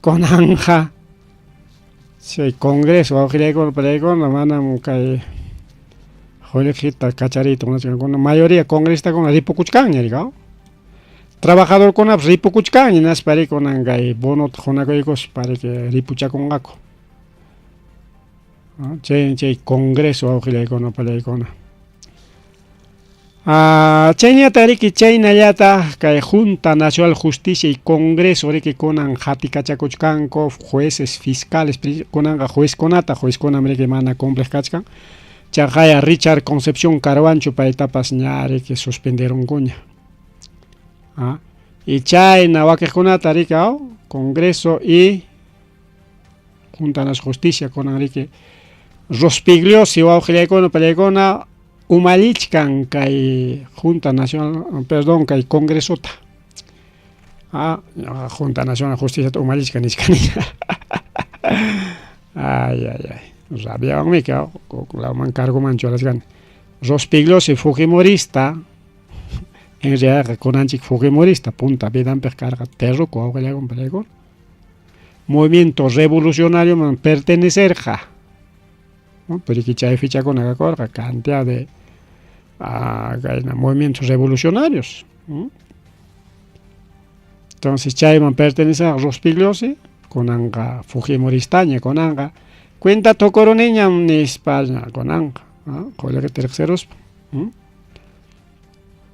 Kunanja chay Congreso wawqillaykuna palaykuna manam kay qullqita kachariyta munachkankuna mayoría congresistakuna ripukuchkanña rikaw. Trabajadorkunapas ripukuchkanña hinaspa riki kunan kay bonota qunakuykuspa riki ripuchakunqaku. Chay chay Congreso wawqillaykuna palaykuna. Ah, chaynata riki chaynallataq kay Junta Nacional Justicia y Congreso riki kunan qatikachakuchkanku jueces, fiscales, kunanqa juezkunata, juezkunam riki mana cumpliq kachkan. Chaqaya Richard Concepción Carhuancho paytapas ña riki suspenderunkuña. Ah, y chayna wakiqkunata riki aw Congreso y Junta Nacional Justicia kunan riki Rospigliosi wawqillaykuna pallaykuna umallichkan kay Junta Nacional, perdón, kay Congresota. Ah, Junta Nacional Justiciata umallichkan nichkani. Ay, ay, ay. Rabiawanmi lawman cargoman churachkani. Rospigliosi Fujimorista, en realidad kunanchik Fujimorista, punta vidanpiq karqa terruco wawqillaykuna pallaykuna. Movimiento revolucionario man pertenecerqa. ¿No? Pero chay fichakuna kakurqa cantidad de kayna movimientos revolucionarios. ¿No? Entonces chayman pertenecerqa Rospigliosi, kunanqa Fujimoristaña kunanqa cuenta tukuruniñam nispa kunanqa, qullqita riqsiruspa.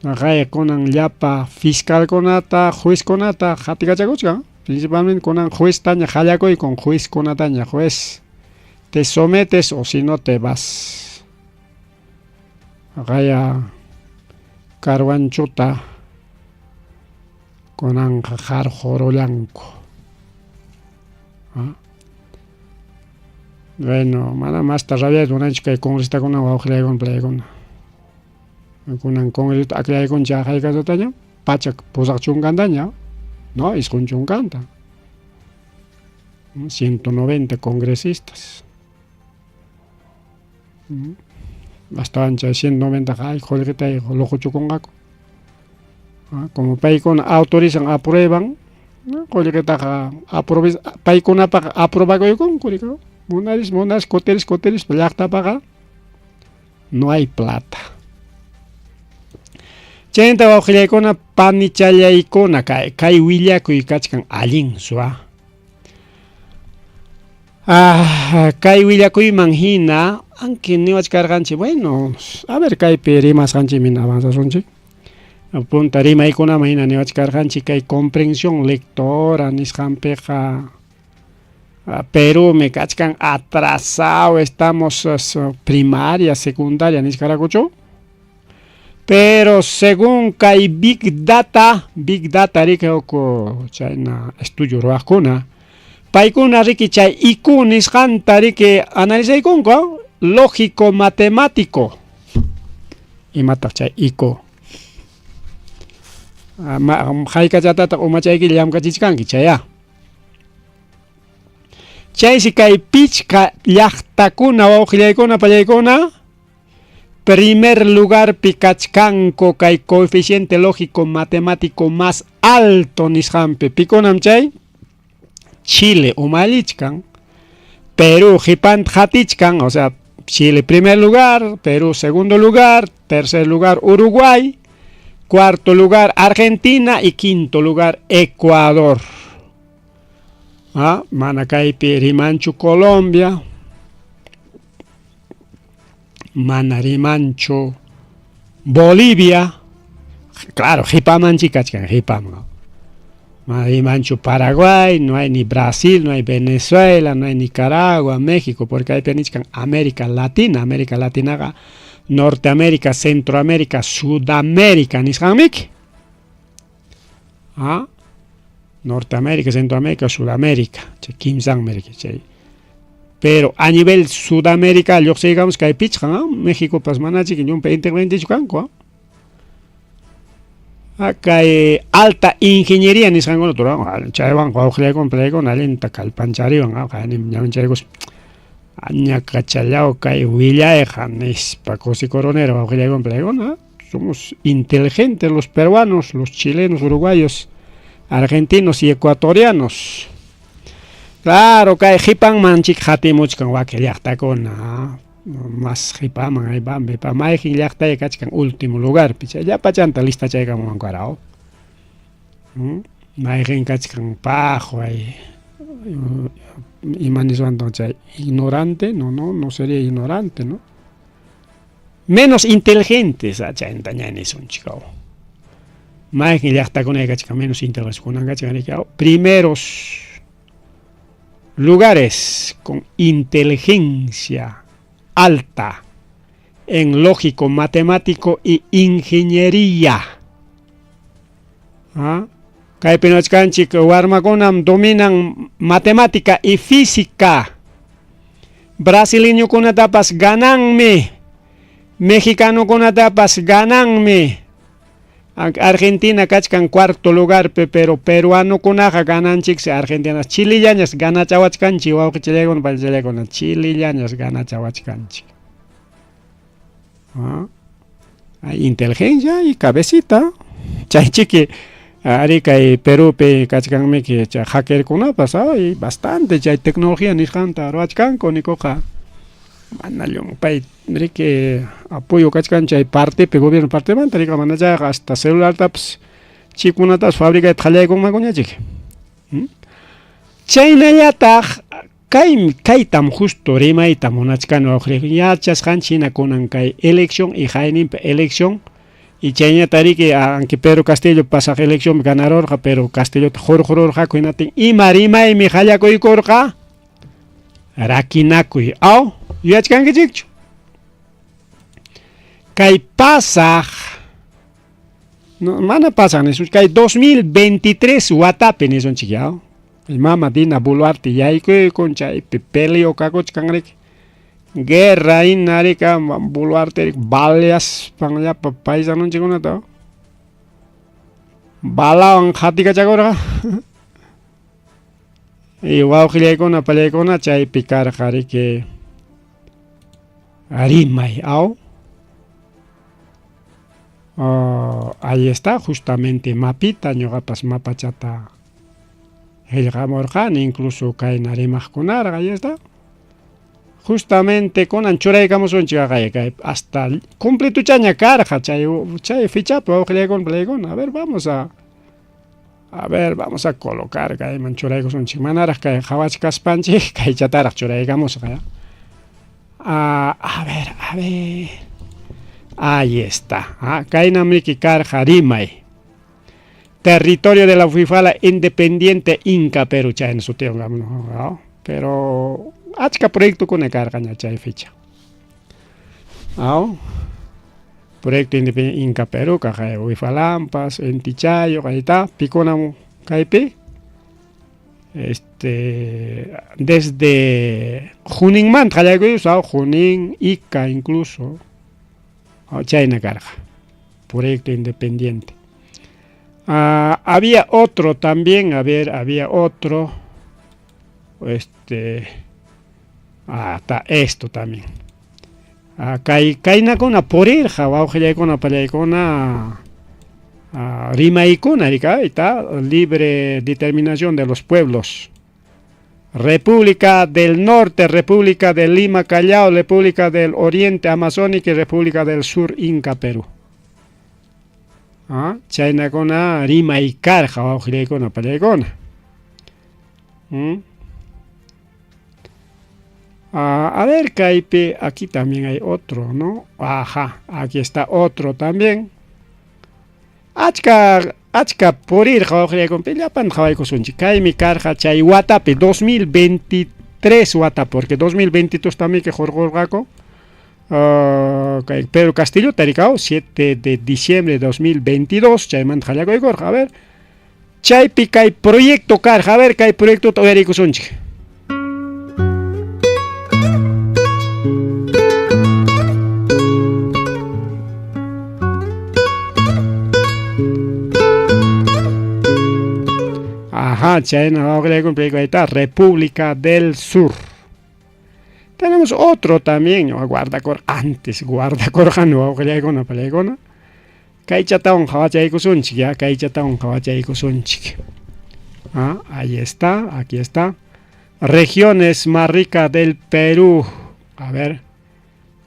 Aqaya kunan llapa fiscalkunata, juezkunata qatikachakuchkan, principalmente kunan jueztaña qallakuykun, juezkunataña, juez, te sometes o si no te vas. Aqaya Carhuanchota kunanqa qarqurullanku. ¿Ah? Bueno, mana masta rabiayta munanchu kay congresistakuna wawqillaykuna palaykuna. Kunan congresista akllaykunchik hayk'asataña pachak pusaq chunkantaña, no, isqun chunkanta. 190 congresistas. Astawan chay 190 ay qullqitay luquchukunqaku. Como paykuna autorizan, aprueban, qullqitaqa paykunapaqa aprobakuykunku rikaw. Munaris, munaris, kutiris, kutiris, llaqtapaqa no hay plata. Chaynata wawqillaykuna, panichallaykuna, kay, kay willakuy kachkan allin suwa. Ah, kay willakuyman hina, aunque niwachkarqanchik, bueno, a ver kaypi rimasqanchikmi avanzasunchik. Punta rimaykunaman hina niwachkarqanchik kay comprensión lectora nisqanpiqa Perumi kachkan atrasado, estamos primaria, secundaria nichkarakuchu. Pero según kay Big Data, Big Data riki huk chayna estudio ruwaqkuna, paykuna riki chay IQ nisqanta riki analizaykunku, lógico matemático. Imataq chay IQ? Haykachatataq umachayki llamkachichkanki chaya. Chaysi kay pichqa llaqtakuna wawqillaykuna pallaykuna primer lugarpi kachkanku kay coeficiente lógico matemático más alto nisqanpi. Pikunam chay? Chile umallichkan, Perú qhipanta qatichkan, o sea, Chile primer lugar, Perú segundo lugar, Tercer lugar Uruguay, cuarto lugar Argentina y quinto lugar Ecuador. Ah, mana kaypi rimanchu Colombia, mana rimanchu Bolivia, claro, qipamanchik kachkan, qipaman. Mana rimanchu Paraguay, no hay ni Brasil, no hay Venezuela, no hay Nicaragua, México, porque hay nichkan América Latina, América Latinaqa Norteamérica, Centroamérica, Sudamérica nisqanmiki. Ah, Norteamérica, Centroamérica, Sudamérica, chay kimsanmi riki chay. Pero a nivel Sudamérica lluqsiykamus kay pichqan, ah, Méxicopas manachiki llumpay integrantechus kanku, ah. Ah, kay alta ingeniería nisqankuna turan, chaywan wawqillaykuna palaykuna allinta kallpanchariwan, ah, qaynim ñawincharikuspa añakachallaw kay willayqa nispa kusikurunira wawqillaykuna palaykuna, ah. Somos inteligentes los peruanos, los chilenos, uruguayos, argentinos y ecuatorianos. Claro, kay qipanmanchik qatimuchkan wakin llaqtakuna, mas qipaman aypampi, pa mayqin llaqtaya kachkan último lugarpi, chay llapachanta listachaykamuwanku araw. Mayqin kachkan paqway, ima niswantaq chay ignorante, no, no, no sería ignorante, no? Menos inteligentes, chaynata ña nisunchik, aw. Mayqin llaqtakuna kachkan menos inteligentes, kunan kachkan riki, aw, primeros lugares con inteligencia alta en lógico, matemático y ingeniería. ¿Ah? Kaypi niwachkanchik warmakunam dominan matemática y física. Brasileñokunatapas gananmi, mexicanokunatapas gananmi. Argentina kachkan cuarto lugarpi, pero peruanokunaqa gananchiksi Argentina. Chilillañas ganachawachkanchik wawqichillaykuna panichillaykuna, chilillañas ganachawachkanchik. ¿Ah? Hay inteligencia y cabecita. Chaychiki ari kay Perupi kachkanmiki chay hackerkunapas, ay bastante chay tecnología nisqanta ruwachkanku nikuqa. Mana llumpay riki apoyo kachkan chay partepi gobierno partemanta rika mana chayqa hasta celulartapas chipkunatapas fabricayta qallaykunmankuñachik. Chaynallataq kay kaytam justo rimayta munachkani wawqi yachasqanchik hina kunan kay elección y hayninpa elección y chaynata riki aunque Pedro Castillo pasaq eleccionpi ganarurqa pero Castillota hurqururqaku hinaptin ima rimaymi qallakuykurqa rakinakuy aw yuyachkankichikchu kay pasaq no, mana pasaq nisunchik kay 2023 watapi nisunchik ya mama Dina Boluarte yaykuykun chaypi peleo kakuchkan riki guerra hina rika Boluarte baleaspan llapa paisanunchikkunata balawan qatikachakurqa y wawqillaykuna pallaykuna chaypi karqa riki rimay aw. Oh, ahí está justamente mapita ñuqapas mapachata qillqamurqani incluso kayna rimaqkunaraq ahí está. Justamente kunan churaykamusunchik kay kay hasta completuchaña karqa chay chay fechapi wawqillaykuna pallaykuna. A ver, vamos a a ver, vamos a colocar kayman churaykusunchik manaraq kay qhawachkaspanchik kaychataraq churaykamusaq ya. Ah, a ver, a ver. Ahí está. Ah, kaynamiki karqa rimay. Territorio de la Wifala Independiente Inca Perú chayna sutiyuq no, pero achka proyectokuna karqaña chay fecha. Aw. Proyecto Independiente Inca Perú kaq Wifalampas, Intichayo, ahí está, pikunam kaypi. Este desde Juninmanta qallaykuy Junín, Ica incluso. Chayna karqa. Proyecto Independiente. Ah, había otro también, a ver, había otro. Este ah, está esto también. Ah, kay kaynakuna purirqa wawqillaykuna pallaykuna ah, rimaykuna rika, está libre determinación de los pueblos. República del Norte, República de Lima, Callao, República del Oriente Amazónica y República del Sur Inca, Perú. Ah, chaynakuna rimay karqa wawqillaykuna pallaykuna. Ah, a ver, kaypi, aquí también hay otro, ¿no? Ajá, aquí está otro también. Achka, achka purirqa wawqillaykuna, llapan qhawaykusunchik. Kaymi karqa chay watapi, 2023 wata, porque 2022 también que hurqurqaku. Kay Pedro Castillo tarikao 7 de diciembre de 2022, chaymanta qallakuykurqa. A ver, chaypi kay proyecto karqa, a ver, kay proyectota uyariykusunchik. Ajá, chayna wawqillaykuna, ahí está, República del Sur. Tenemos otro también, ¿no? Guardacor, antes guardacorjano, wawqillaykuna, pallaykuna. Kaychatawan qhawachaykusunchik, ya, kaychatawan qhawachaykusunchik. Ah, ahí está, aquí está. Regiones más ricas del Perú. A ver,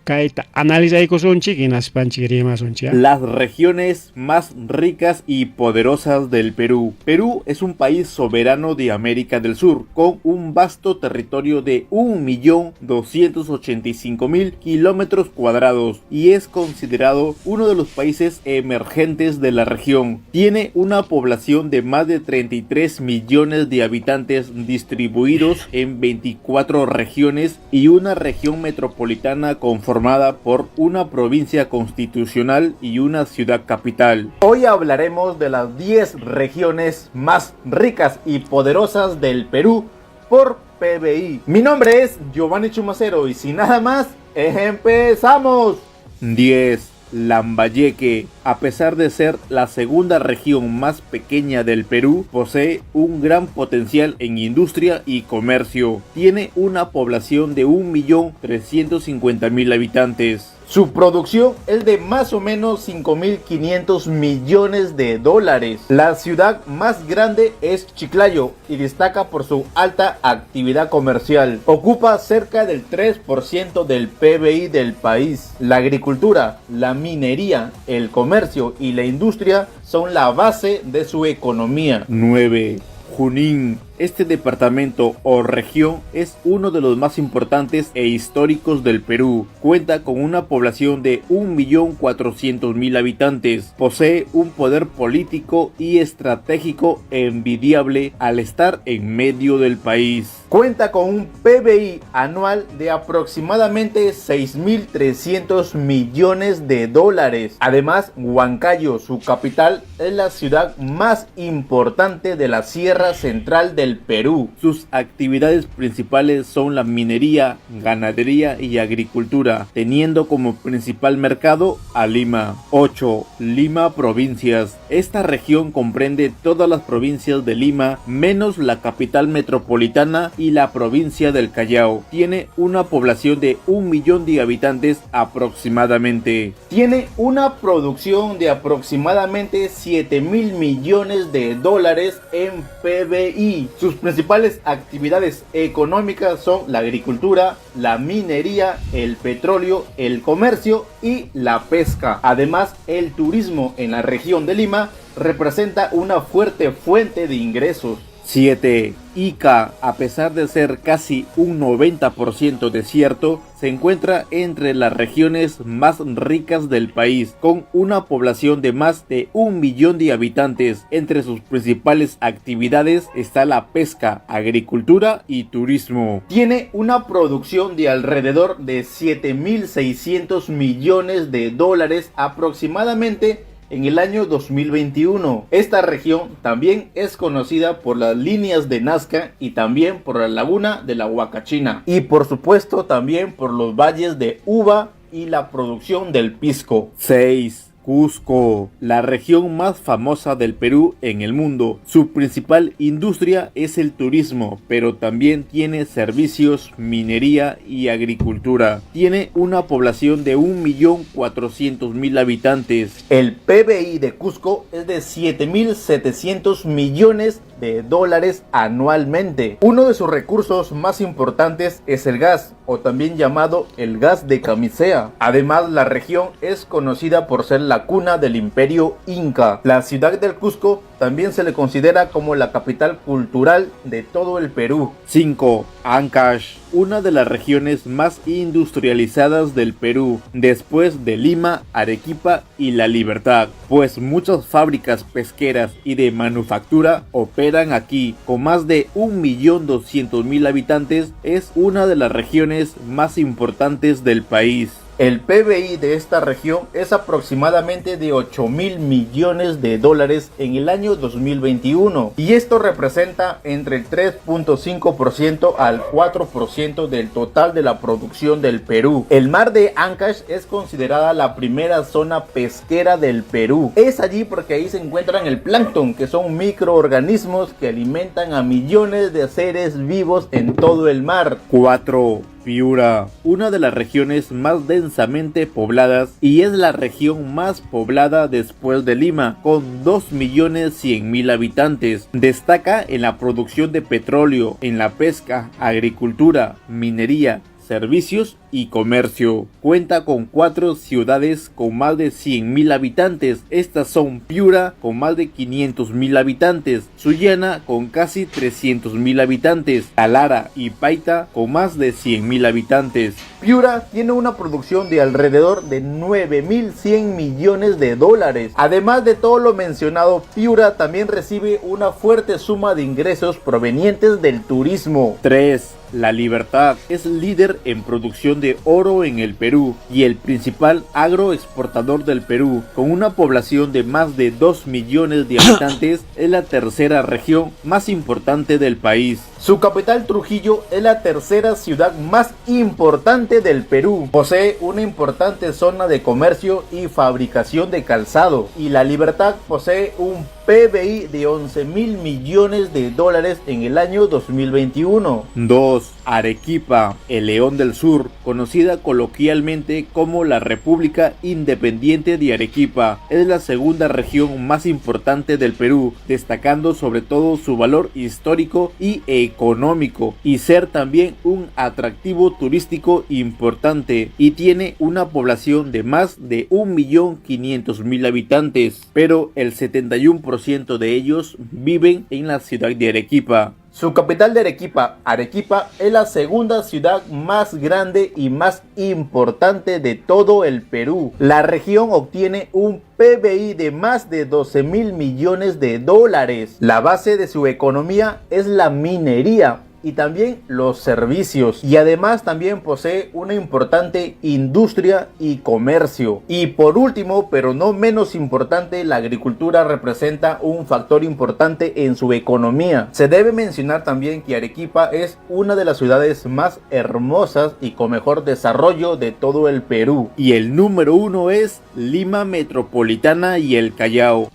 kayta analizaykusunchik hinaspanchik rimasunchik, ya. Las regiones más ricas y poderosas del Perú. Perú es un país soberano de América del Sur, con un vasto territorio de 1.285.000 kilómetros cuadrados y es considerado uno de los países emergentes de la región. Tiene una población de más de 33 millones de habitantes distribuidos en 24 regiones y una región metropolitana conformada por una provincia constitucional y una ciudad capital. Hoy hablaremos de las 10 regiones más ricas y poderosas del Perú por PBI. Mi nombre es Giovanni Chumacero y sin nada más, ¡empezamos! 10. Lambayeque, a pesar de ser la segunda región más pequeña del Perú, posee un gran potencial en industria y comercio. Tiene una población de 1.350.000 habitantes. Su producción es de más o menos 5.500 millones de dólares. La ciudad más grande es Chiclayo y destaca por su alta actividad comercial. Ocupa cerca del 3% del PBI del país. La agricultura, la minería, el comercio y la industria son la base de su economía. 9. Junín. Este departamento o región es uno de los más importantes e históricos del Perú. Cuenta con una población de 1.400.000 habitantes. Posee un poder político y estratégico envidiable al estar en medio del país. Cuenta con un PBI anual de aproximadamente 6.300 millones de dólares. Además, Huancayo, su capital, es la ciudad más importante de la Sierra Central del Perú. Sus actividades principales son la minería, ganadería y agricultura, teniendo como principal mercado a Lima. 8. Lima Provincias. Esta región comprende todas las provincias de Lima, menos la capital metropolitana y la provincia del Callao. Tiene una población de 1 millón de habitantes aproximadamente. Tiene una producción de aproximadamente 7.000 millones de dólares en PBI. Sus principales actividades económicas son la agricultura, la minería, el petróleo, el comercio y la pesca. Además, el turismo en la región de Lima representa una fuerte fuente de ingresos. 7. Ica, a pesar de ser casi un 90% desierto, se encuentra entre las regiones más ricas del país, con una población de más de 1 millón de habitantes. Entre sus principales actividades está la pesca, agricultura y turismo. Tiene una producción de alrededor de 7.600 millones de dólares aproximadamente en el año 2021. Esta región también es conocida por las líneas de Nazca y también por la laguna de la Huacachina. Y por supuesto también por los valles de Uva y la producción del pisco. 6. Cusco, la región más famosa del Perú en el mundo. Su principal industria es el turismo, pero también tiene servicios, minería y agricultura. Tiene una población de 1.400.000 habitantes. El PBI de Cusco es de 7.700 millones de dólares anualmente. Uno de sus recursos más importantes es el gas, o también llamado el gas de camisea. Además, la región es conocida por ser la cuna del imperio inca. La ciudad del Cusco también se le considera como la capital cultural de todo el Perú. 5. Ancash, una de las regiones más industrializadas del Perú, después de Lima, Arequipa y La Libertad, pues muchas fábricas pesqueras y de manufactura operan aquí. Con más de 1.200.000 habitantes, es una de las regiones más importantes del país. El PBI de esta región es aproximadamente de 8 mil millones de dólares en el año 2021 y esto representa entre el 3.5% al 4% del total de la producción del Perú. El mar de Ancash es considerada la primera zona pesquera del Perú. Es allí porque ahí se encuentran el plancton, que son microorganismos que alimentan a millones de seres vivos en todo el mar. 4. Piura, una de las regiones más densamente pobladas y es la región más poblada después de Lima, con 2.100.000 habitantes. Destaca en la producción de petróleo, en la pesca, agricultura, minería, servicios y comercio. Cuenta con 4 ciudades con más de 100.000 habitantes. Estas son Piura con más de 500.000 habitantes, Sullana con casi 300.000 habitantes, Talara y Paita con más de 100.000 habitantes. Piura tiene una producción de alrededor de 9.100 millones de dólares. Además de todo lo mencionado, Piura también recibe una fuerte suma de ingresos provenientes del turismo. 3. La Libertad es líder en producción de oro en el Perú y el principal agroexportador del Perú. Con una población de más de 2 millones de habitantes, es la tercera región más importante del país. Su capital Trujillo es la tercera ciudad más importante del Perú. Posee una importante zona de comercio y fabricación de calzado. Y La Libertad posee un PBI de 11 mil millones de dólares en el año 2021. 2. Arequipa, el León del Sur, conocida coloquialmente como la República Independiente de Arequipa, es la segunda región más importante del Perú, destacando sobre todo su valor histórico y económico, y ser también un atractivo turístico importante, y tiene una población de más de 1.500.000 habitantes, pero el 71% de ellos viven en la ciudad de Arequipa. Su capital de Arequipa, Arequipa, es la segunda ciudad más grande y más importante de todo el Perú. La región obtiene un PBI de más de 12 mil millones de dólares. La base de su economía es la minería y también los servicios, y además también posee una importante industria y comercio. Y por último, pero no menos importante, la agricultura representa un factor importante en su economía. Se debe mencionar también que Arequipa es una de las ciudades más hermosas y con mejor desarrollo de todo el Perú. Y el número 1 es Lima Metropolitana y el Callao.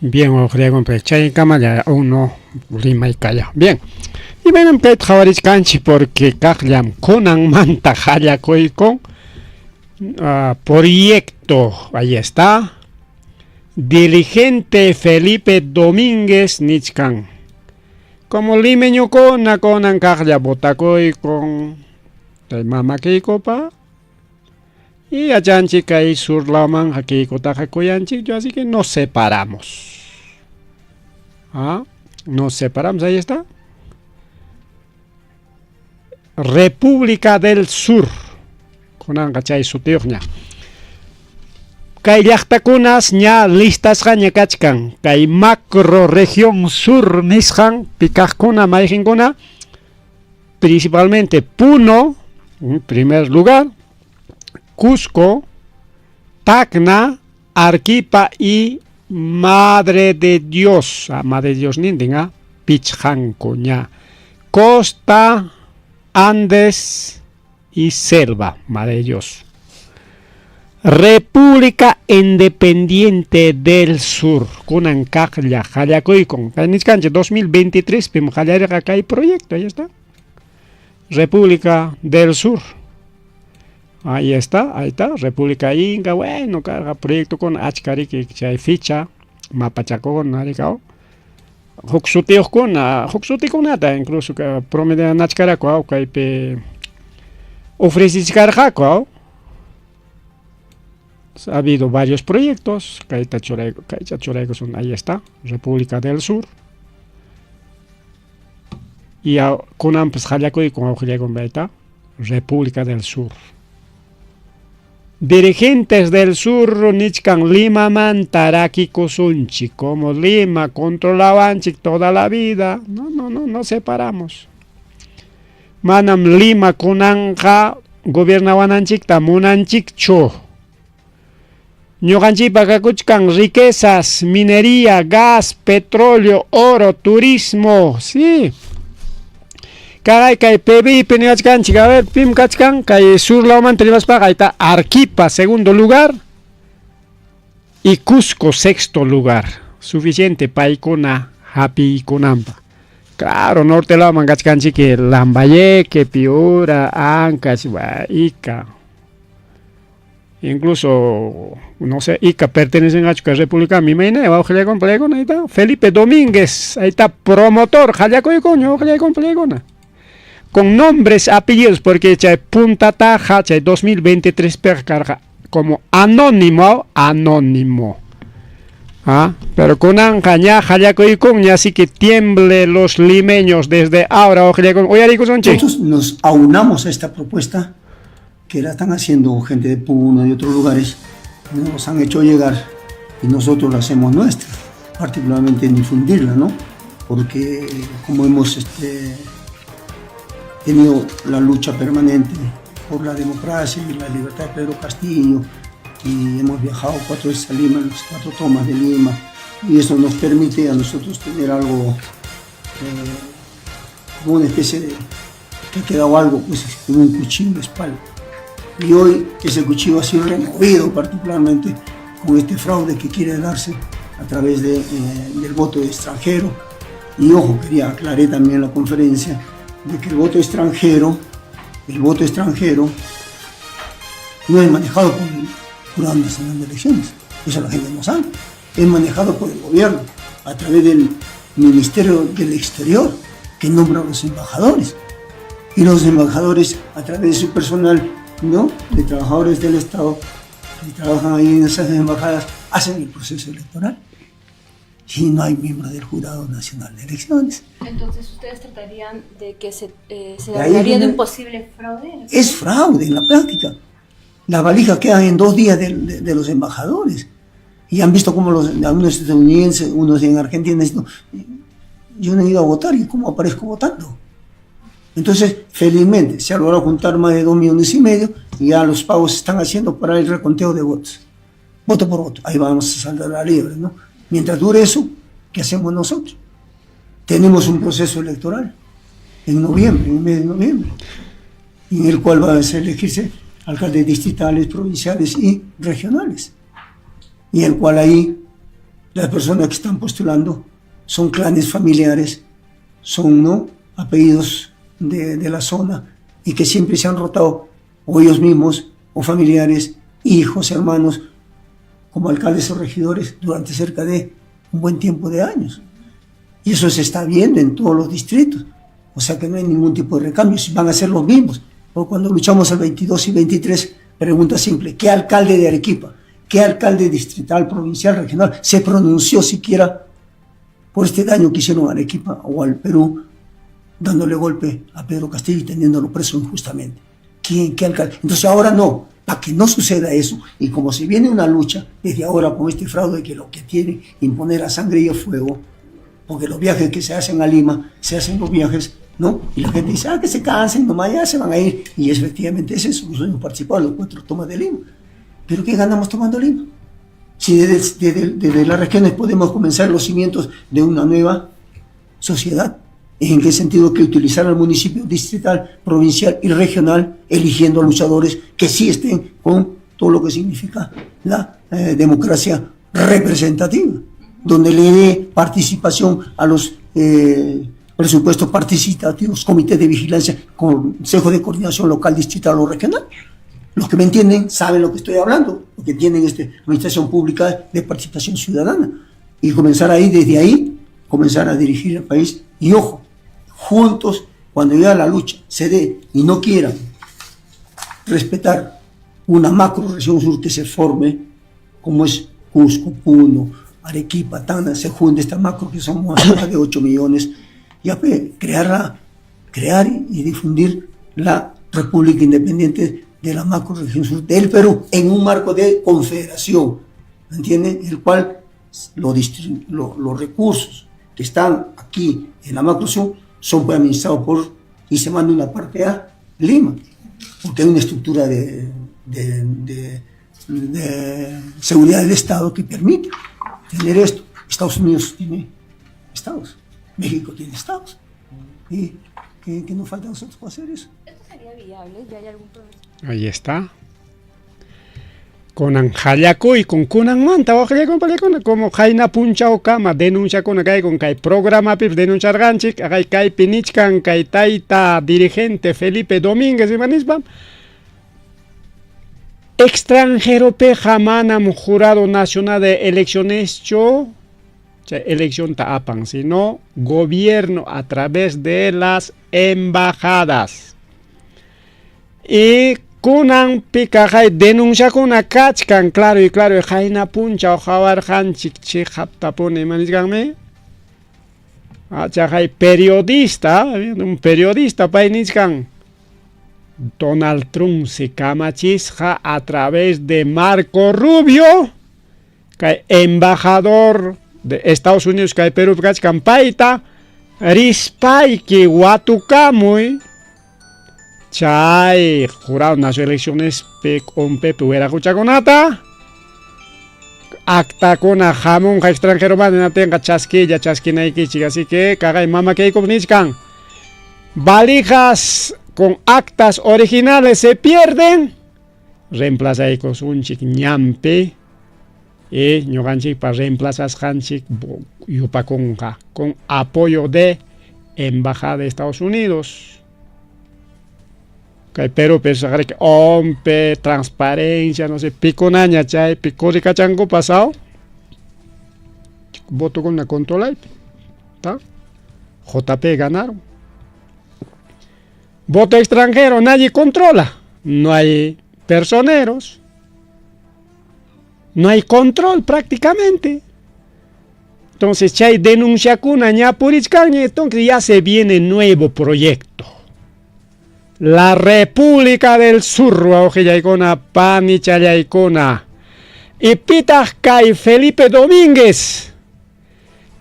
Bien, ya uno, Lima y Callao. Bien. Imaynam kayta qhawarichkanchik porque kaqllam kunanmanta qallakuyku proyecto, ahí está. Dirigente Felipe Domínguez nichkan. Como limeñukuna kunan kaqlla votakuykun kay mamakiykupa y yachanchik kay sur lawman hakiykutaqa kuyanchikchu, así que nos separamos. Ah, nos separamos, ahí está. República del Sur. Kunanqa chay sutiyuqña. Kay llaqtakunas ña listasqaña kachkan. Kay macro región sur nisqan pikaqkuna mayqinkuna, principalmente Puno, en primer lugar, Cusco, Tacna, Arequipa y Madre de Dios. Ah, Madre de Dios nintin, ah, Pichjanco ña. Costa, Andes y Selva, Madre de Dios. República Independiente del Sur kunan kaqlla qallakuykun. Kay nichkanchik 2023 pim qallarirqa kay proyecto, ahí está. República del Sur. Ahí está, ahí está, República Inca, bueno, karqa proyectokuna achka riki chay ficha mapachakuna rikaw. Huk sutiyuqkuna, huk sutikunata incluso promedianachkaraku aw kaypi ofrecichkarqaku aw. Ha habido varios proyectos, kayta churayku, kaycha churaykusun, ahí está, República del Sur. Y kunanpas qallakuykun awqillaykun ahí República del Sur. Dirigentes del sur nichkan Limamanta rakikusunchik, como Lima controlawanchik toda la vida. No, no, no, no separamos. Manam Lima kunanqa gobiernawananchikta munanchikchu. Ñuqanchikpa kakuchkan riquezas, minería, gas, petróleo, oro, turismo, sí. Caray, kay PBI niwachkanchik, a ver, pim kachkan, kay sur lawmanta rimaspaqa, ahí está Arequipa, segundo lugar, y Cusco, sexto lugar. Suficiente paykuna hapiykunanpaq. Claro, norte lawman kachkanchik Lambayeque, Piura, Ancash, Ica. Incluso, no sé, Ica pertenecen a la República, mi imagino, ahí está. Felipe Domínguez, ahí está, promotor, jallakuykuño, con nombres, apellidos, porque chay punta taja, chay 2023 carga como anónimo, anónimo. ¿Ah? Pero kunanqa ña jallakuykunña, así que tiemble los limeños desde ahora. Nosotros nos aunamos a esta propuesta que la están haciendo gente de Puno y de otros lugares, nos han hecho llegar y nosotros la hacemos nuestra, particularmente en difundirla, ¿no? Porque como hemos tenido la lucha permanente por la democracia y la libertad de Pedro Castillo, y hemos viajado 4 veces a Lima, en las 4 tomas de Lima, y eso nos permite a nosotros tener algo, como una especie de, que ha quedado algo, pues, como un cuchillo en la espalda. Y hoy ese cuchillo ha sido removido particularmente con este fraude que quiere darse a través del voto extranjero. Y ojo, quería aclarar también en la conferencia de que el voto extranjero no es manejado por el Jurado Nacional de Elecciones, eso la gente no sabe, es manejado por el gobierno a través del Ministerio del Exterior, que nombra a los embajadores, y los embajadores a través de su personal, ¿no?, de trabajadores del Estado que trabajan ahí en esas embajadas, hacen el proceso electoral. Y no hay miembro del Jurado Nacional de Elecciones. Entonces, ¿ustedes tratarían de que se hablaría de un posible fraude? Es fraude en la práctica. Las valijas quedan en 2 días de los embajadores. Y han visto cómo algunos estadounidenses, unos en Argentina, dicen, yo no he ido a votar y cómo aparezco votando. Entonces, felizmente, se ha logrado juntar más de 2,5 millones y ya los pagos se están haciendo para el reconteo de votos. Voto por voto. Ahí vamos a saltar la liebre, ¿no? Mientras dure eso, ¿qué hacemos nosotros? Tenemos un proceso electoral en noviembre, en el mes de noviembre, en el cual van a elegirse alcaldes distritales, provinciales y regionales. Y en el cual ahí las personas que están postulando son clanes familiares, son, ¿no?, apellidos de la zona y que siempre se han rotado o ellos mismos o familiares, hijos, hermanos, como alcaldes o regidores durante cerca de un buen tiempo de años. Y eso se está viendo en todos los distritos. O sea que no hay ningún tipo de recambio, van a ser los mismos. Porque cuando luchamos el 22 y 23, pregunta simple, ¿qué alcalde de Arequipa, qué alcalde distrital, provincial, regional se pronunció siquiera por este daño que hicieron a Arequipa o al Perú, dándole golpe a Pedro Castillo y teniéndolo preso injustamente? ¿Quién? ¿Qué alcalde? Entonces ahora no, para que no suceda eso, y como se viene una lucha desde ahora con este fraude que lo que tiene imponer a sangre y a fuego, porque los viajes que se hacen a Lima, se hacen los viajes, ¿no? Y la gente dice, ah, que se cansen, nomás ya se van a ir. Y efectivamente es eso, nosotros hemos participado en los 4 tomas de Lima. ¿Pero qué ganamos tomando Lima? Si desde las regiones podemos comenzar los cimientos de una nueva sociedad. ¿En qué sentido? Que utilizar al municipio distrital, provincial y regional, eligiendo a luchadores que sí estén con todo lo que significa la eh, democracia representativa, donde le dé participación a los eh, presupuestos participativos, comités de vigilancia, consejo de coordinación local, distrital o regional. Los que me entienden saben lo que estoy hablando, los que entienden este, administración pública de participación ciudadana. Y comenzar ahí, desde ahí, comenzar a dirigir el país. Y ojo, juntos, cuando ya la lucha se dé y no quieran respetar una macro región sur que se forme, como es Cusco, Puno, Arequipa, Tacna, se junte esta macro que somos más de 8 millones, ya crear, crear y difundir la República Independiente de la macro región sur del Perú en un marco de confederación, ¿me entienden? El cual lo, los recursos que están aquí en la macro sur son pues, administrados por y se manda una parte a Lima, porque hay una estructura de, de, de, seguridad del Estado que permite tener esto. Estados Unidos tiene estados, México tiene estados. ¿Y qué, qué nos falta a nosotros para hacer eso? ¿Esto sería viable? ¿Ya hay algún problema? Ahí está. Kunan hallakuy con kunanmanta waqllakun como qayna punchawkama denunciakuna kay con kay programapi denunciarqanchik kay kaypi nichkan kay tayta dirigente Felipe Domínguez ima nispa extranjeropiqa manam jurado nacional de eleccioneschu chay eleccionta apan sino gobierno a través de las embajadas y kunan pikaqay denunciakuna kachkan claro y claro qayna punchaw qawarqanchik chiqaptapuni ima nichkanmi chaqay periodista un periodista pay nichkan Donald Trump se kamachisqa a través de Marco Rubio kay embajador de Estados Unidos kay Perú kachkan payta rispayki watukamuy chay jurado nacional elecciones q'umpipi wiraquchakunata actakuna hamunqa extranjero hinaptinqa chaskilla chaskinaykichik así que kaqay mama Keiko nichkan valijas con actas originales se pierden reemplazaykusunchik ñanpi y ñuqanchikpa reemplazasqanchik yupakunqa con apoyo de embajada de Estados Unidos kay Perúpi ONPE, transparencia, no sé, pikunaña chaypi qurikachankupas aw votokuna controlaypi ¿tá? JP ganaron. Voto extranjero, nadie controla. No hay personeros. No hay control prácticamente. Entonces, chay denunciakuna ña purichkanña, entonces ya se viene nuevo proyecto. La República del Sur, wawqillaykuna, panichallaykuna. Y pitaq kay Felipe Domínguez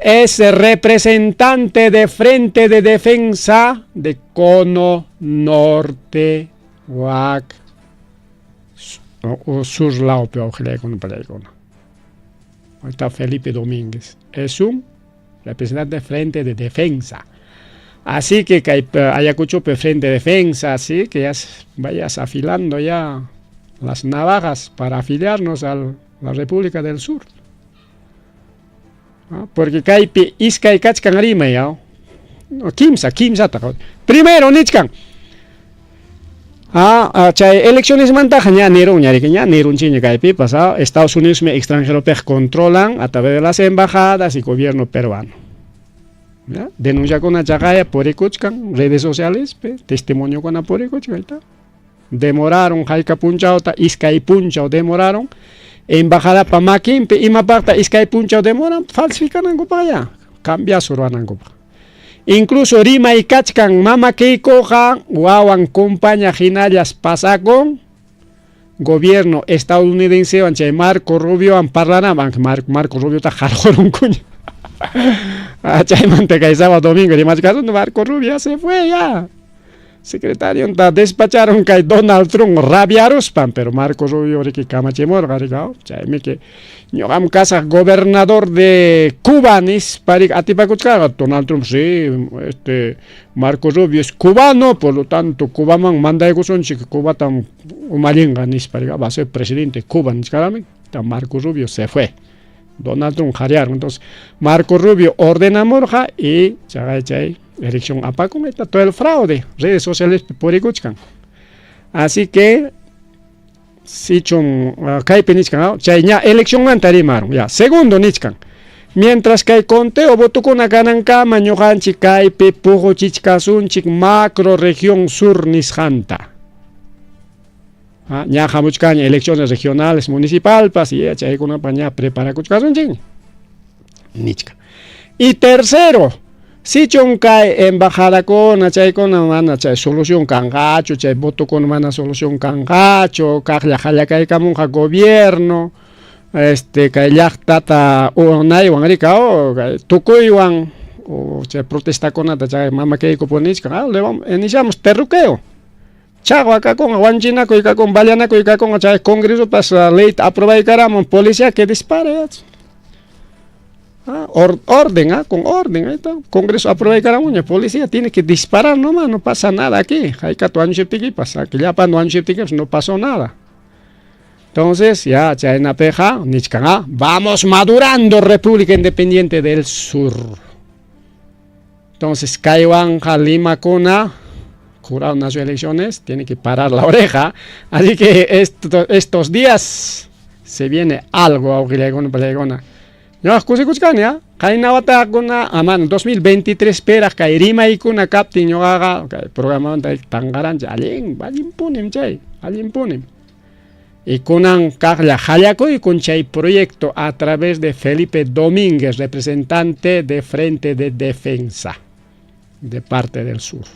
es representante de Frente de Defensa de Cono Norte, Wak, o Sur lawpi, wawqillaykuna, Ahí está Felipe Domínguez. Es un representante de Frente de Defensa. Así que Ayacucho Frente de Defensa, así que ya vayas afilando ya las navajas para afiliarnos a la República del Sur. Porque kaypi iskay kachkan rimay, no, kimsa, kimsata. Primero nichkan. Ah, chay elecciones mantaqa ña nirun ña ña nirunchikña kaypipas, Estados Unidos me extranjero controlan a través de las embajadas y gobierno peruano. ¿Ya? Denunciakuna chaqaya purikuchkan redes sociales, pe, testimoniokuna purikuchkan, ahí está. Demoraron hayka punchawta, iskay punchaw demoraron. Embajadapa makinpi imapaqta iskay punchaw demoran falsificanankupaq ya, cambiazo ruwanankupaq. Incluso rimay kachkan mama Keikoqa wawan compaña hinallas pasakun gobierno estadounidense chay Marco Rubio parlanaman Marco Rubio ta qarqurunkuña. Chaymanta kay sábado domingo rimachkasun Marco Rubio se fue ya. Secretarionta despacharon kay Donald Trump rabiaruspan, pero Marco Rubio riki kamachimurqa riki, chaymi que ñuqam kasaq gobernador de Cuba nispa riki atipakuchkarqa. Donald Trump, sí, este Marco Rubio es cubano, por lo tanto Cubaman mandaykusunchik, Cubatam umallinqa nispa riki, va a ser presidente de Cuba nichkarami. Marco Rubio se fue. Donald Trump jariaron. Entonces, Marco Rubio ordenamurqa y chay chay elección apakun, está todo el fraude, redes sociales purikuchkan. Así que sichum kaypi nichkan, chay ña eleccionmanta rimaron, ya. Segundo nichkan. Mientras kay conteo votukuna kanankama ñuqanchik kaypi puquchichkasunchik macro región sur nisqanta. Ña hamuchkaña elecciones regionales, municipalpas, y chaykunapa ña preparakuchkasunchik nichka. Y tercero, sichun kay embajadakuna chaykuna mana chay solución kanqachu, chay votokuna mana solución kanqachu, kaqlla hallakaykamunqa gobierno, kay llaqtata unaywan rika, kay tukuywan, o chay protestakunata chay mama kaykupu nichka, le vamos, iniciamos terruqueo. Chagua kakunqa, wanchinakuy kakunqa, ballanakuy kakunqa, chay congresopas leyta aprobaykaramun, policía que dispare. Orden, con orden, ahí está. Congreso aprobaykaramuña, policía tiene que disparar nomás, no pasa nada aquí. Haykatu wañuchiptikipas, aquí llapan wañuchiptikipas, no pasó nada. Entonces, ya, chaynapiqa, nichkan, vamos madurando República Independiente del Sur. Entonces, kaywanqa Limakuna, jurado nacional de elecciones, tiene que parar la oreja. Así que estos días se viene algo, wawqillaykunapaq, panillaykuna. Ñuqa kusikuchkani, qayna watakuna, aman 2023 peraq kay rimaykuna kaptin ñuqaqa kay programamanta tanqaranchik, allin, allinpunim chay, allinpunim. Y kunan kaqlla hallakuykun chay proyecto a través de Felipe Domínguez, representante de Frente de Defensa de parte del sur.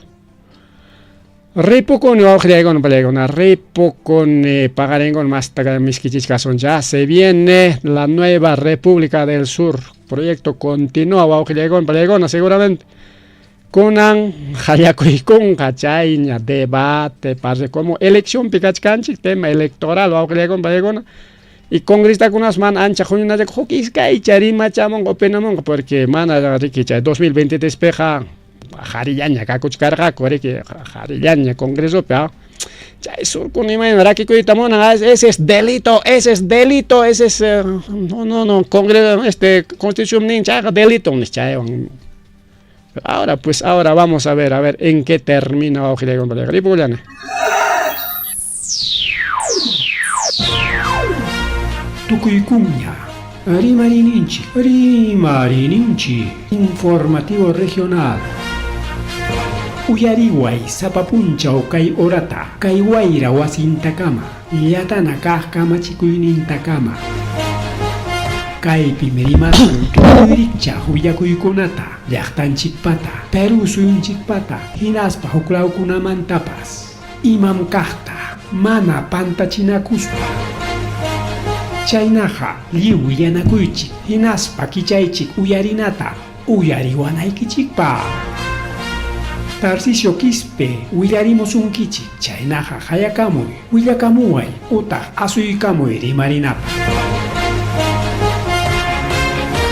Ripukuni wawqillaykuna panillaykuna, ripukuni paqarinkuna masta miskichichkasun, ya se viene la nueva República del Sur. Proyecto continúa wawqillaykuna panillaykuna, seguramente. Kunan hallakuykunqa chayña debate, parce como elección pikachkanchik, tema electoral wawqillaykuna panillaykuna. Y congresistakunas mana ancha huñunachak huk iskaycha rimachamunqa opinamunqa, porque mana riki chay 2023 piqa harillaña kakuchkarqaku, riki harillaña congresopi, chay surkuna imayna rakikuyta munan, ese es delito, ese es delito, ese es, no, no, no, congreso, constitución nin chayqa delito nis chaywan. Ahora, pues, ahora vamos a ver en qué termina wawqillaykuna. Ripukullani. Tukuykuña, Rimarininchik, Rimarininchik, informativo regional. Uyariway sapapunchaw kay orata, kay wayra wasintakama, llatana kaq kamachikuynintakama. Kaypim rimasun tukuy rikchaq willakuykunata, llaqtanchikpata, Perú suyunchikpata, hinaspa huklawkunamantapas. Imam kaqta, mana pantachinakuspa. Chaynaqa lliw willanakuychik, hinaspa kichaychik uyarinata, uyariwanaykichikpaq. Tarcisio Quispe willarimusunkichik, chaynaqa hayakamuy, willakamuway, utaq asuykamuy rimarinapaq.